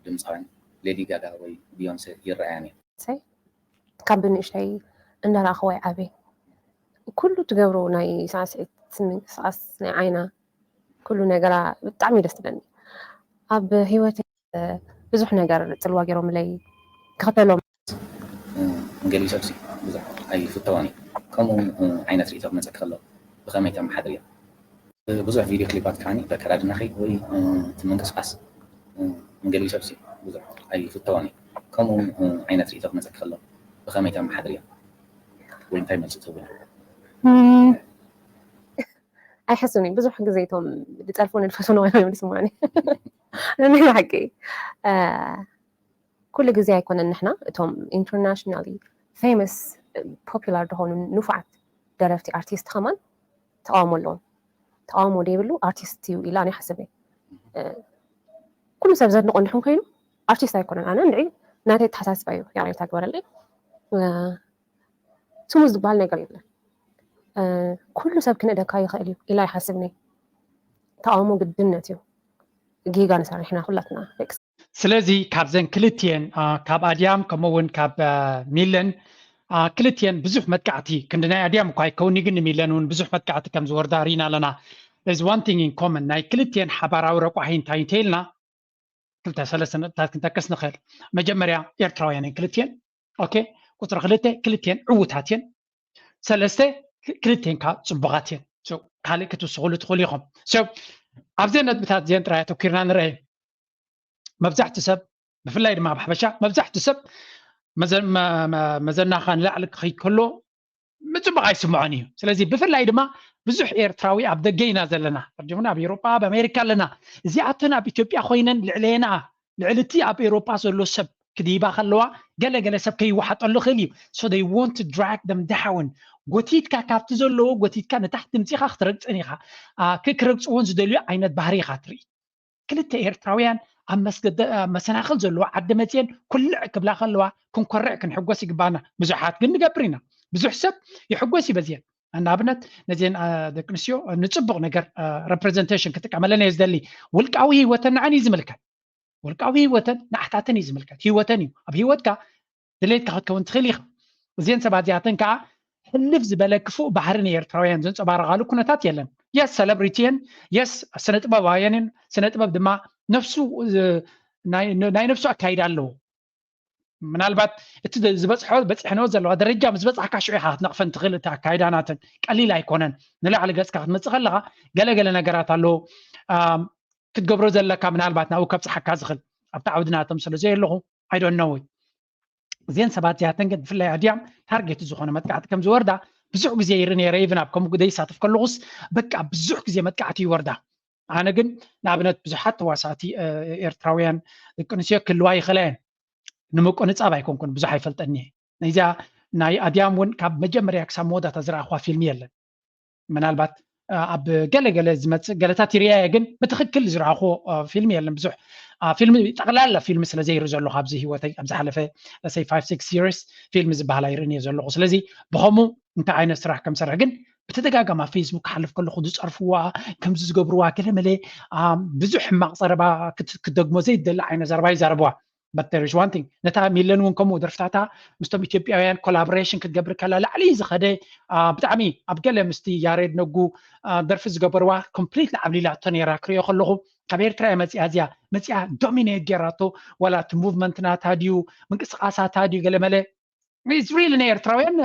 ድምፃውያን ሌዲ ጋጋ ወይ ቢዮንሴ ይረኣያን እየን። ካብ ብንእሽተይ እንዳረኣኽዎ ይዓብየ። ኩሉ ትገብሮ ናይ ሳዕስዒት ምንቅስቃስ ናይ ዓይና ኩሉ ነገራ ብጣዕሚ ደስ ትብለኒ። ኣብ ህይወት ብዙሕ ነገር ፅልዋ ገይሮምለይ ክኽተሎም ንገሊኡ ሰብሲ ብዙሕ ኣይፍተዋን እዩ። ከምኡ ዓይነት ርእይቶ ክመፀኪ ከሎ ብኸመይ ተመሓድርዮ? ብዙሕ ቪድዮ ክሊፓት ከዓኒ በከዳድናኺ ወይ እቲ ምንቅስቃስ ንገሊኡ ሰብሲ ብዙሕ ኣይፍተዋን እዩ። ከምኡ ዓይነት ርእይቶ ክመፀኪ ከሎ ብኸመይ ተመሓድርዮ? ወይ እንታይ መልሲ ትህብና? ኣይሓስብን እዩ። ብዙሕ ግዜ እቶም ዝጠልፉ ንድፈሱ ነዋይ ይምልስማኒ። ናይ ሓቂ ኩሉ ግዜ ኣይኮነን ንሕና እቶም ኢንተርናሽናሊ ፌመስ ፖፑላር ዝኾኑ ንፉዓት ደረፍቲ ኣርቲስት ከማን ተቃውሞ ኣለዎም። ተቃውሞ ዘይብሉ ኣርቲስት እዩ ኢላ ኣነ ይሓስብ እየ። ኩሉ ሰብ ዘድንቆ እንድሕን ኮይኑ ኣርቲስት ኣይኮነን። ኣነ እንድዒ ናተይ ኣተሓሳስባ እዩ ያው ተግበረለይ። ስሙዝ ዝበሃል ነገር የለን። ኩሉ ሰብ ክንእደካ ይኽእል እዩ ኢላ ይሓስብ ነይ። ተቃውሞ ግድነት እዩ። ጌጋ ንሰርሕ ኢና ኩላትና ደቂ ስለዚ ካብዘን ክልቲኤን ካብ ኣድያም ከምኡ እውን ካብ ሚለን ክልቲኤን ብዙሕ መጥቃዕቲ ክንዲ ናይ ኣድያም እኳ ኣይከውን ግን ንሚለን እውን ብዙሕ መጥቃዕቲ ከም ዝወርዳ ርኢና ኣለና። There's one thing in common ናይ ክልቲኤን ሓባራዊ ረቋሒ እንታይ እንተኢልና ክልተ ሰለስተ ነጥብታት ክንጠቅስ ንኽእል። መጀመርያ ኤርትራውያን እየን ክልቲኤን። ኦኬ፣ ቁፅሪ ክልተ ክልቲኤን ዕዉታት እየን። ሰለስተ ክልቲኤን ከዓ ፅቡቃት እየን። ካልእ ክትውስኽሉ ትኽእሉ ኢኹም። ኣብዘን ነጥብታት እዚአን ጥራይ ኣተኲርና ንርአ። መብዛሕትኡ ሰብ ብፍላይ ድማ ኣብ ሓበሻ መብዛሕትኡ ሰብ መዘናኻ ንላዕሊ ክኸይድ ከሎ ምፅቡቕ ኣይስምዖን እዩ። ስለዚ ብፍላይ ድማ ብዙሕ ኤርትራዊ ኣብ ደገ ኢና ዘለና፣ ፈርዲኹን ኣብ ኤውሮጳ ኣብ ኣሜሪካ ኣለና። እዚኣተን ኣብ ኢትዮጵያ ኮይነን ልዕለየና ልዕሊ እቲ ኣብ ኤውሮጳ ዘሎ ሰብ ክድይባ ከለዋ ገለ ገለ ሰብ ከይወሓጠሉ ይኽእል እዩ። So they want to drag them down። ጎቲትካ ካብቲ ዘለዎ ጎቲትካ ንታሕቲ ምፂኻ ክትረግፅን ኢኻ። ክረግፅዎን ዝደልዩ ዓይነት ባህሪ ኢኻ ትርኢ። ክልተ ኤርትራውያን ኣብ መስገደ መሰናኽል ዘለዎ ዓዲ መፅየን ኩልዕ ክብላ ከለዋ ክንኮርዕ ክንሕጎስ ይግባና። ብዙሓት ግን ንገብር ኢና። ብዙሕ ሰብ ይሕጎስ እዩ በዚአን። ንኣብነት ነዚአን ደቂ ኣንስትዮ ንፅቡቕ ነገር ሬፕሬዘንቴሽን ክጥቀመለን እየ ዝደሊ። ውልቃዊ ህይወተን ንዐን እዩ ዝምልከት። ውልቃዊ ህይወተን ንዓታተን እዩ ዝምልከት። ህይወተን እዩ። ኣብ ህይወትካ ድሌትካ ክትከውን ትኽእል ኢኻ። እዚአን ሰባት እዚኣተን ከዓ ሕልፍ ዝበለ ክፉእ ባህሪ ናይ ኤርትራውያን ዘንፀባርቓሉ ኩነታት የለን። የስ ሰለብሪቲ እየን፣ የስ ስነ ጥበባውያን እየን። ስነ ጥበብ ድማ ነፍሱ ናይ ነፍሱ ኣካይዳ ኣለዎ። ምናልባት እቲ ዝበፅሖ በፂሕንኦ ዘለዋ ደረጃ ምስ በፃሕካ ሽዑ ኢኻ ክትነቕፈን ትኽእል። እቲ ኣካይዳ ናተን ቀሊል ኣይኮነን። ንላዕሊ ገፅካ ክትመፅእ ከለኻ ገለገለ ነገራት ኣለዎ ክትገብሮ ዘለካ ምናልባት ናብኡ ከብፅሓካ ዝኽእል ኣብቲ ዓውዲ ናቶም ስለ ዘየለኹ ኣይዶን ነው። እዚአን ሰባት እዚኣተን ግን ብፍላይ ኣድያም ታርጌት ዝኾነ መጥቃዕቲ ከም ዝወርዳ ብዙሕ ግዜ ይርኢ ነይረ። ኢቭን ኣብ ከምኡ ግደ ይሳተፍ ከለኹስ በቃ ብዙሕ ግዜ መጥቃዕቲ ይወርዳ። ኣነ ግን ንኣብነት ብዙሓት ተዋሳእቲ ኤርትራውያን ደቂ ኣንስትዮ ክህልዋ ይኽእላ እየን። ንምቁንጻብ ኣይኮንኩን ብዙሕ ኣይፈልጠኒ እየ። ናይዚኣ ናይ ኣድያም እውን ካብ መጀመርያ ክሳብ መወዳእታ ዝረኣኹዋ ፊልም የለን። ምናልባት ኣብ ገለገለ ዝመፅእ ገለታት ይርያ እየ ግን ብትኽክል ዝረኣኹዎ ፊልም የለን። ብዙሕ ፊልም ጠቕላላ ፊልም ስለ ዘይርኢ ዘለኹ ኣብዚ ህይወተይ ኣብ ዝሓለፈ say five six years ፊልም ዝበሃል ኣይርእን እየ ዘለኹ። ስለዚ ብኸምኡ እንታይ ዓይነት ስራሕ ከም ሰርሕ ግን ብተደጋጋሚ ኣብ ፌስቡክ ክሓልፍ ከለኹ ዝፀርፍዋ ከምዚ ዝገብርዋ ገለ መለ ብዙሕ ሕማቕ ዘረባ ክትደግሞ ዘይደሊ ዓይነት ዘረባ ይዛረብዋ። But there is one thing ነታ ሚለን እውን ከምኡ ደርፍታታ ምስቶም ኢትዮጵያውያን ኮላቦሬሽን ክትገብር ከላ ላዕሊ ዝኸደ ብጣዕሚ ኣብ ገለ ምስቲ ያሬድ ነጉ ደርፊ ዝገበርዋ ኮምፕሊት ዓብሊላቶ ነይራ ክሪኦ ከለኹ ካብ ኤርትራ እያ መፂኣ እዚኣ መፂኣ ዶሚኔት ገይራቶ ዋላ እቲ ሙቭመንት ናታ ድዩ ምንቅስቃሳታ ድዩ ገለ መለ ሪል ናይ ኤርትራውያን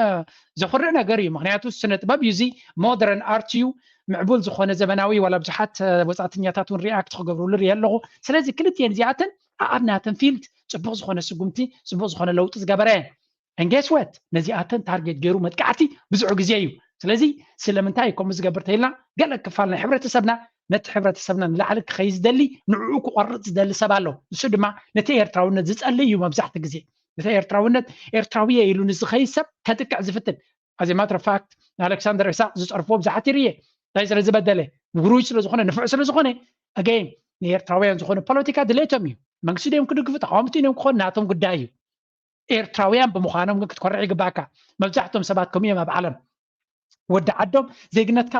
ዘኹርዕ ነገር እዩ። ምክንያቱ ስነ ጥበብ እዩ እዚ ሞደርን ኣርት እዩ ምዕቡል ዝኾነ ዘመናዊ ዋላ ብዙሓት ወፃእተኛታት እውን ሪኣክት ክገብርሉ ርኢ ኣለኹ። ስለዚ ክልቲኤን እዚኣተን ኣብ ናተን ፊልድ ፅቡቅ ዝኾነ ስጉምቲ ፅቡቅ ዝኾነ ለውጢ ዝገበረ እየን። And guess what ነዚኣተን ታርጌት ገይሩ መጥቃዕቲ ብዙሕ ግዜ እዩ። ስለዚ ስለምንታይ ከምኡ ዝገብር ተይልና ገለ ክፋል ናይ ሕብረተሰብና ነቲ ሕብረተሰብና ንላዕሊ ክኸይ ዝደሊ ንዕኡ ክቆርፅ ዝደሊ ሰብ ኣሎ። ንሱ ድማ ነቲ ኤርትራውነት ዝፀሊ እዩ። መብዛሕቲ ግዜ ነቲ ኤርትራውነት ኤርትራዊ እየ ኢሉ ንዝኸይድ ሰብ ከጥቅዕ ዝፍትን። As a matter of fact ንኣለክሳንደር ኢሳቅ ዝፀርፍዎ ብዙሓት ይርየ እንታይ ስለ ዝበደለ ውሩጅ ስለ ዝኾነ ንፉዕ ስለ ዝኾነ again ንኤርትራውያን ዝኾነ ፖለቲካ ድሌቶም እዩ። መንግስቲ ድዮም ክድግፉ ተቃወምቲ እዮም ክኾኑ ናቶም ጉዳይ እዩ። ኤርትራውያን ብምዃኖም ግን ክትኮርዕ ይግባእካ። መብዛሕቶም ሰባት ከምኡ እዮም ኣብ ዓለም ወዲ ዓዶም ዜግነትካ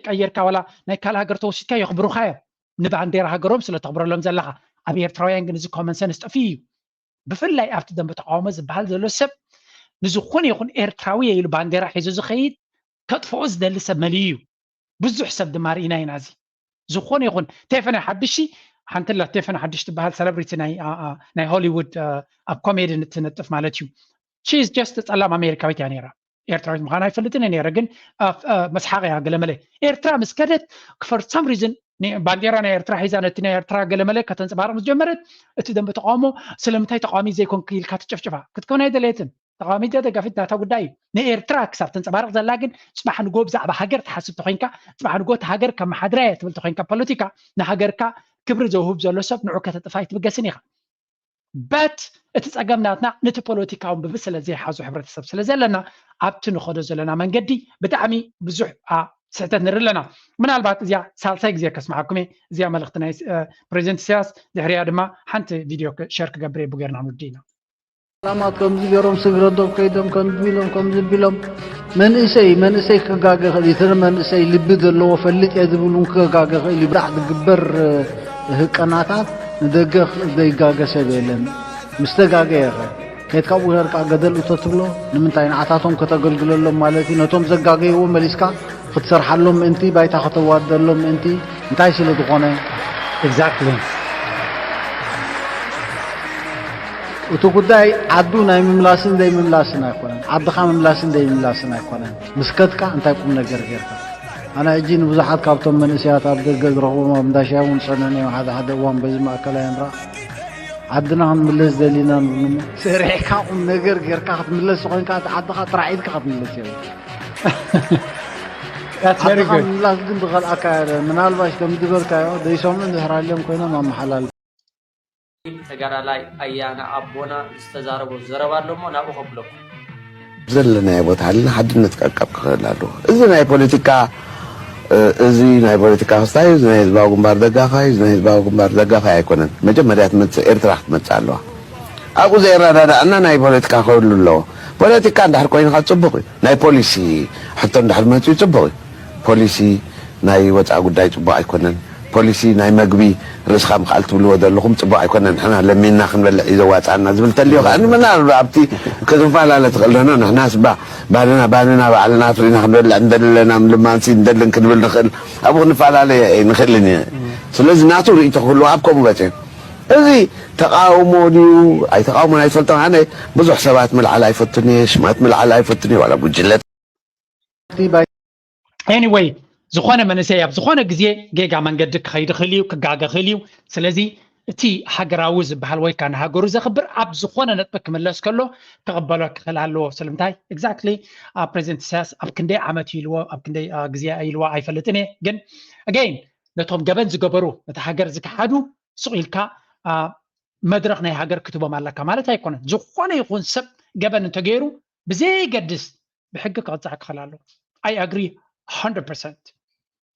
ቀየርካ ዋላ ናይ ካልእ ሃገር ተወሲድካ የኽብሩኻ እዮም። ንባንዴራ ሃገሮም ስለ ተኽብረሎም ዘለኻ ኣብ ኤርትራውያን ግን እዚ ኮመን ሰንስ ጠፊኡ እዩ። ብፍላይ ኣብቲ ደንበ ተቃውሞ ዝበሃል ዘሎ ሰብ ንዝኾነ ይኹን ኤርትራዊ እየ ኢሉ ባንዴራ ሒዙ ዝኸይድ ከጥፍኦ ዝደሊ ሰብ መሊኡ እዩ። ብዙሕ ሰብ ድማ ርኢና ኢና። እዚ ዝኾነ ይኹን ቴፈነ ሓድሽ ሓንቲ ላ ቴፈነ ሓድሽ ትበሃል ሰለብሪቲ ናይ ሆሊውድ ኣብ ኮሜዲ እንትነጥፍ ማለት እዩ። She is just ጸላም ኣሜሪካዊት እያ ነይራ። ኤርትራዊት ምዃና ኣይፈልጥን ነይረ ግን መስሓቅ እያ ገለመለ ኤርትራ ምስ ከደት for some reason ባንዴራ ናይ ኤርትራ ሒዛ ነቲ ናይ ኤርትራ ገለመለ ከተንፀባርቕ ዝጀመረት እቲ ደንበ ተቃውሞ ስለምንታይ ተቃዋሚ ዘይኮንክ ኢልካ ትጨፍጭፋ ክትከውን ኣይደለየትን። ተቃዋሚት ደጋፊት ናታ ጉዳይ እዩ። ንኤርትራ ክሳብ ተንፀባርቕ ዘላ ግን ፅባሕ ንጎ ብዛዕባ ሃገር ትሓስብ ተኮይንካ ፅባሕ ንጎ እቲ ሃገር ከመሓድራ እየ ትብል ተኮይንካ ፖለቲካ ንሃገርካ ክብሪ ዘውህብ ዘሎ ሰብ ንዑ ከተጥፋ ኣይትብገስን ኢኻ። በት እቲ ፀገም ናትና ነቲ ፖለቲካውን ብብስለት ዘይሓዙ ሕብረተሰብ ስለ ዘለና ኣብቲ ንኸዶ ዘለና መንገዲ ብጣዕሚ ብዙሕ ስሕተት ንርኢ ኣለና። ምናልባት እዚኣ ሳልሳይ ግዜ ከስምዓኩም እየ። እዚኣ መልእኽቲ ናይ ፕሬዚደንት ኢሳያስ ድሕሪያ ድማ ሓንቲ ቪድዮ ሸር ክገብር እየ ብጌርና ንውዲ ኢና። ሰላማት ከምዚ ገይሮም ስግረ ዶብ ከይዶም ከምዚ ቢሎም ከምዚ ቢሎም መንእሰይ መንእሰይ ክጋገ ይኽእል እዩ። እቲ መንእሰይ ልቢ ዘለዎ ፈልጥ እየ ዝብል እውን ክጋገ ይኽእል እዩ። ብዛዕ ዝግበር ህቀናታት ንደገ ዘይጋገ ሰብ የለን። ምስ ተጋገየ ኸ ከይድካ ኣብኡ ነርካ ገደል እቶ ትብሎ ንምንታይ ንዓታቶም ከተገልግለሎም ማለት እዩ። ነቶም ዘጋገይዎ መሊስካ ክትሰርሓሎም ምእንቲ ባይታ ከተዋደሎም ምእንቲ እንታይ ስለ ዝኾነ Exactly። እቲ ጉዳይ ዓዱ ናይ ምምላስን ዘይምምላስን ኣይኮነን። ዓድኻ ምምላስን ዘይምላስን ኣይኮነን። ምስ ከድካ እንታይ ቁም ነገር ጌርካ? ኣነ ሕጂ ንብዙሓት ካብቶም መንእሰያት ኣብ ደገ ዝረኽቦም ኣብ እንዳሻይ እውን ዝጸንሑኒ እዮም። ሓደ ሓደ እዋን በዚ ማእከላይ እንራ ዓድና ክንምለስ ደሊና ንብሉሞ። ሰሪሕካ ቁም ነገር ጌርካ ክትምለስ ዝኾንካ እቲ ዓድኻ ጥራሕ ኢድካ ክትምለስ የብልካ። That's very ዓድኻ good። ምምላስ ግን ዝኸልኣካ የለን። ምናልባሽ ከም ዝበልካዮ ዘይሰምዑ እንድሕር ሃልዮም ኮይኖም ኣመሓላልፎ። ተጋዳላይ ኣያና ኣቦና ዝተዛረቦ ዘረባ ኣሎ እሞ ናብኡ ከብለኩም። ዘለናዮ ቦታ ሃልና ሓድነት ቀቀብ ክኽእል ኣለዎ። እዚ ናይ ፖለቲካ እዚ ናይ ፖለቲካ ክስታይ እዚ ናይ ህዝባዊ ግንባር ደጋፋይ እዚ ናይ ህዝባዊ ግንባር ደጋፋይ ኣይኮነን። መጀመርያ ትመፅእ ኤርትራ ክትመፅእ ኣለዋ። ኣብኡ ዘይረዳዳእና ናይ ፖለቲካ ክህሉ ኣለዎ። ፖለቲካ እንድሕር ኮይንካ ፅቡቕ እዩ። ናይ ፖሊሲ ሕቶ እንድሕር መፅኡ ፅቡቕ እዩ። ፖሊሲ ናይ ወፃኢ ጉዳይ ፅቡቕ ኣይኮነን። ፖሊሲ ናይ መግቢ ርእስኻ ምኽኣል ትብልዎ ዘለኹም ፅቡቕ ኣይኮነን። ንሕና ለሚንና ክንበልዕ እዩ ዘዋፅኣና ዝብል ተልዮ ከዓ ንምናል ኣብቲ ክትፈላለ ትኽእል ዶ ንሕናስ ባ ባንና ባንና ባዕልና ኣፍሪና ክንበልዕ እንደለና ምልማንሲ እንደልን ክንብል ንኽእል ኣብኡ ክንፈላለ ንኽእልን እየ። ስለዚ ናቱ ርእይቶ ክህልዎ ኣብ ከምኡ በፅሑ እዚ ተቃውሞ ድዩ ኣይተቃውሞን ኣይፈልጦን። ኣነ ብዙሕ ሰባት ምልዓል ኣይፈቱን እየ፣ ሽማት ምልዓል ኣይፈቱን እየ፣ ዋላ ጉጅለ Anyway ዝኾነ መንእሰይ ኣብ ዝኾነ ግዜ ጌጋ መንገዲ ክኸይድ ይኽእል እዩ፣ ክጋገ ይኽእል እዩ። ስለዚ እቲ ሃገራዊ ዝበሃል ወይ ከዓ ንሃገሩ ዘኽብር ኣብ ዝኾነ ነጥቢ ክምለስ ከሎ ክቕበሎ ክኽእል ኣለዎ። ስለምንታይ exactly ፕሬዚደንት ኢሳያስ ኣብ ክንደይ ዓመት እዩ ኢልዎ ኣብ ክንደይ ግዜ ኢልዎ ኣይፈልጥን እየ። ግን again ነቶም ገበን ዝገበሩ ነቲ ሃገር ዝከሓዱ ሱቕ ኢልካ መድረኽ ናይ ሃገር ክትቦም ኣለካ ማለት ኣይኮነን። ዝኾነ ይኹን ሰብ ገበን እንተገይሩ ብዘይገድስ ብሕጊ ክቕፃዕ ክኽእል ኣለዎ። I agree one hundred percent።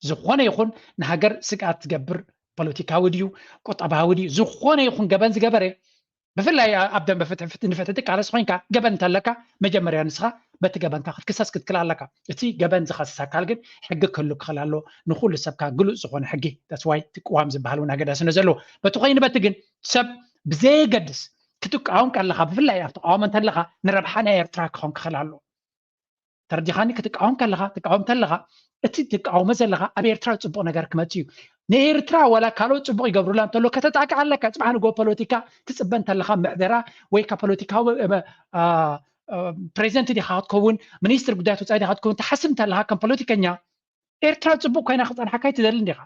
ዝኾነ ይኹን ንሃገር ስግኣት ዝገብር ፖለቲካዊ ድዩ፣ ቁጠባዊ ድዩ፣ ዝኾነ ይኹን ገበን ዝገበረ፣ ብፍላይ ኣብ ደንበ ፍትሒ ንፍትሒ ትቃለስ ኮይንካ፣ ገበን እንተለካ መጀመርያ ንስኻ በቲ ገበንካ ክትክሰስ ክትክል ኣለካ። እቲ ገበን ዝኸስስ ኣካል ግን ሕጊ ክህሉ ክኽእል ኣሎ፣ ንኹሉ ሰብካ ግሉጽ ዝኾነ ሕጊ። ተስዋይ ትቅዋም ዝበሃል እውን ኣገዳስነት ዘለዎ። በቲ ኮይኑ በቲ ግን ሰብ ብዘየገድስ ክትቃወም ከለኻ፣ ብፍላይ ኣብ ተቃውሞ እንተለኻ ንረብሓ ናይ ኤርትራ ክኸውን ክኽእል ኣሎ። ተረዲኻኒ? ክትቃወም ከለኻ፣ ትቃወም ከለኻ፣ እቲ ትቃወሞ ዘለኻ ኣብ ኤርትራ ጽቡቕ ነገር ክመጽእ እዩ። ንኤርትራ ዋላ ካልኦት ጽቡቕ ይገብሩላ እንተሎ ከተጣቅዕ ኣለካ። ጽባሕ ንጎ ፖለቲካ ትጽበ እንተለኻ፣ ምዕደራ ወይ ካብ ፖለቲካዊ ፕሬዚደንት ዲኻ ክትከውን፣ ሚኒስትር ጉዳያት ወጻኢ ዲኻ ክትከውን ትሓስብ እንተለኻ፣ ከም ፖለቲከኛ ኤርትራ ጽቡቕ ኮይና ክጸንሓካ ኣይትደልን ዲኻ?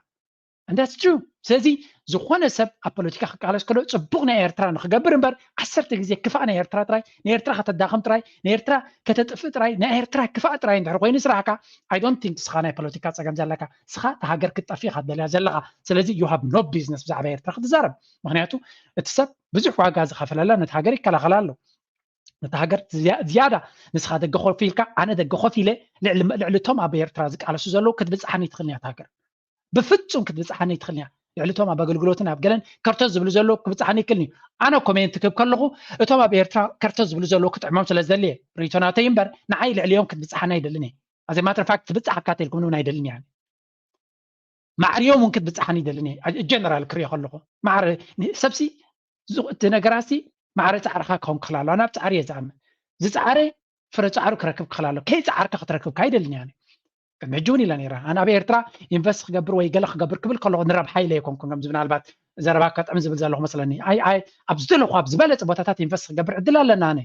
And that's true። ስለዚ ዝኾነ ሰብ ኣብ ፖለቲካ ክቃለስ ከሎ ጽቡቕ ናይ ኤርትራ ንክገብር እምበር ዓሰርተ ግዜ ክፋእ ናይ ኤርትራ ጥራይ፣ ንኤርትራ ከተዳኽም ጥራይ፣ ንኤርትራ ከተጥፍእ ጥራይ፣ ናይ ኤርትራ ክፋእ ጥራይ እንድሕር ኮይኑ ስራሕካ፣ I don't think ስኻ ናይ ፖለቲካ ጸገም ዘለካ። ስኻ እታ ሃገር ክትጠፍእ ኢኻ ትደልያ ዘለኻ። ስለዚ you have no business ብዛዕባ ኤርትራ ክትዛረብ። ምኽንያቱ እቲ ሰብ ብዙሕ ዋጋ ዝኸፈለላ ነቲ ሃገር ይከላኸላ ኣሎ። ነቲ ሃገር ዝያ- ዝያዳ ንስኻ ደገ ኮፍ ኢልካ ኣነ ደገ ኮፍ ኢለ ልዕሊ ልዕሊ እቶም ኣብ ኤርትራ ዝቃለሱ ዘለዉ ክትብጽሓኒ ትኽእል እያ እታ ሃገር። ብፍጹም ክትብጽሓኒ ኣይትኽእልን እያ። ልዕሊ እቶም ኣብ ኣገልግሎትን ኣብ ገለን ከርተት ዝብሉ ዘለዉ ክብጽሓኒ ኣይክእልን እዩ። ኣነ ኮሜንት ክህብ ከለኹ እቶም ኣብ ኤርትራ ከርተት ዝብሉ ዘለዉ ክጥዕሞም ስለ ዝደሊ እየ። ርእይቶ ናተይ እምበር ንዓይ ልዕሊኦም ክትብጽሓኒ ኣይደልን እየ። ኣዘ ማተር ፋክት ትብጽሓካ ተልኩም እውን ኣይደልን እየ። ማዕሪኦም እውን ክትብጽሓኒ ኣይደልን እየ። ጀነራል ክሪኦ ከለኹ ማዕረ ሰብሲ እቲ ነገራሲ ማዕረ ጻዕርኻ ክኸውን ክኽእል ኣሎ። ኣነ ኣብ ጻዕሪ እየ ዝኣምን። ዝጻዕረ ፍረ ጻዕሩ ክረክብ ክኽእል ኣሎ። ከይጻዓርካ ክትረክብካ ኣይደልን እየ ኣነ። ቅድሚ ሕጂ እውን ኢለ ነይረ። ኣነ ኣብ ኤርትራ ኢንቨስት ክገብር ወይ ገለ ክገብር ክብል ከለኹ ንረብሓ ኢለ ኣይኮንኩን። ከምዚ ምናልባት ዘረባ ከጥዕም ዝብል ዘለኹ መስለኒ። ኣይ ኣይ ኣብ ዝደለኹ ኣብ ዝበለጸ ቦታታት ኢንቨስት ክገብር ዕድል ኣለና። ኣነ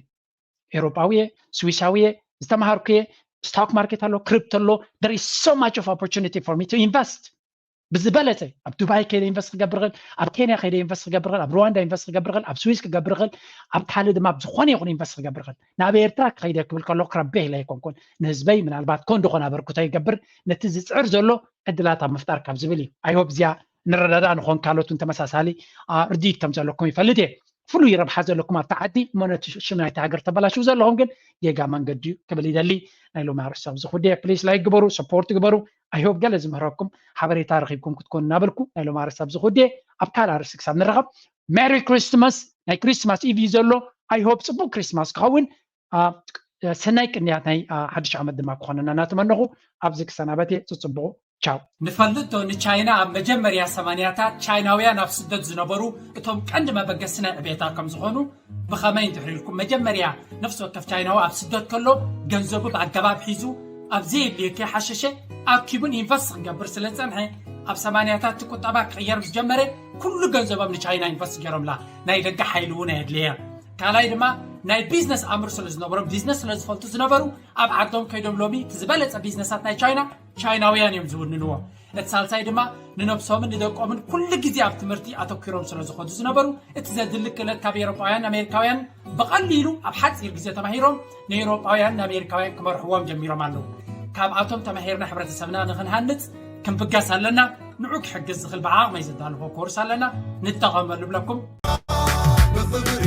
ኤውሮጳዊ እየ፣ ስዊሳዊ እየ፣ ዝተምሃርኩ እየ፣ ስቶክ ማርኬት ኣሎ፣ ክሪፕቶ ኣሎ። There is so much of opportunity for me to invest። ብዝበለጸ ኣብ ዱባይ ከይደ ኢንቨስት ክገብር ኽእል፣ ኣብ ኬንያ ከይደ ኢንቨስት ክገብር ኽእል፣ ኣብ ሩዋንዳ ኢንቨስት ክገብር ኽእል፣ ኣብ ስዊስ ክገብር ኽእል፣ ኣብ ካልእ ድማ ኣብ ዝኾነ ይኹን ኢንቨስት ክገብር ኽእል። ናብ ኤርትራ ክኸይደ ክብል ከሎ ክረብሕ ኢለ ኣይኮንኩን። ንህዝበይ ምናልባት ኮን ዝኾነ ኣበርክቶ ይገብር ነቲ ዝጽዕር ዘሎ ዕድላት ኣብ ምፍጣር ካብ ዝብል እዩ። I hope እዚኣ ንረዳዳእ ንኾን ካልኦት እውን ተመሳሳሊ ርድኢት ከም ዘለኩም ይፈልጥ እየ። ፍሉይ ረብሓ ዘለኩም ኣብቲ ዓዲ እሞ ነቲ ሽም ናይቲ ሃገር ተበላሽው ዘለኹም ግን ጌጋ መንገዲ እዩ ክብል ይደሊ። ናይ ሎሚ ኣርእስቲ ኣብዚ ኩዴ ፕሊስ ላይክ ግበሩ፣ ሰፖርት ግበሩ። I hope ገለ ዝምህረኩም ሓበሬታ ረኺብኩም ክትኮኑ እናበልኩ ናይ ሎሚ ኣርእስቲ ኣብዚ ኩዴ ኣብ ካልእ ኣርእስቲ ክሳብ ንራኸብ ሜሪ ክሪስትማስ። ናይ ክሪስትማስ ኢቭ እዩ ዘሎ። I hope ጽቡቕ ክሪስትማስ ክኸውን ሰናይ ቅንያት ናይ ሓድሽ ዓመት ድማ ክኾነና እናተመነኹ ኣብዚ ክሰናበት እየ። ጽጽቡቑ ቻው። ንፈልጦ ንቻይና ኣብ መጀመርያ ሰማንያታት ቻይናውያን ኣብ ስደት ዝነበሩ እቶም ቀንዲ መበገሲ ናይ ዕቤታ ከም ዝኾኑ ብኸመይ እንድሕር ኢልኩም መጀመርያ ነፍሲ ወከፍ ቻይናዊ ኣብ ስደት ከሎ ገንዘቡ ብኣገባብ ሒዙ ኣብ ዘየድልዮ ከይሓሸሸ ኣኪቡን ኢንቨስት ክገብር ስለ ዝጸንሐ ኣብ ሰማንያታት እቲ ቁጠባ ክቕየር ምስ ጀመረ ኩሉ ገንዘቦም ንቻይና ኢንቨስት ገይሮምላ ናይ ደገ ሓይሊ እውን ኣየድለየ ካልኣይ ድማ ናይ ቢዝነስ ኣምር ስለ ዝነበሮም ቢዝነስ ስለ ዝፈልጡ ዝነበሩ ኣብ ዓዶም ከይዶም ሎሚ እቲ ዝበለጸ ቢዝነሳት ናይ ቻይና ቻይናውያን እዮም ዝውንንዎ እቲ ሳልሳይ ድማ ንነብሶምን ንደቆምን ኩሉ ግዜ ኣብ ትምህርቲ ኣተኪሮም ስለ ዝኾዱ ዝነበሩ እቲ ዘድሊ ክእለት ካብ ኤሮጳውያን ኣሜሪካውያን ብቐሊሉ ኣብ ሓፂር ግዜ ተማሂሮም ንኤሮጳውያን ንኣሜሪካውያን ክመርሕዎም ጀሚሮም ኣለዉ ካብኣቶም ተማሂርና ሕብረተሰብና ንክንሃንፅ ክንብገስ ኣለና ንዑ ክሕግዝ ዝኽእል ብዓቕመይ ዘዳልፎ ኮርስ ኣለና ንጠቐመሉ ብለኩም ብኽብሪ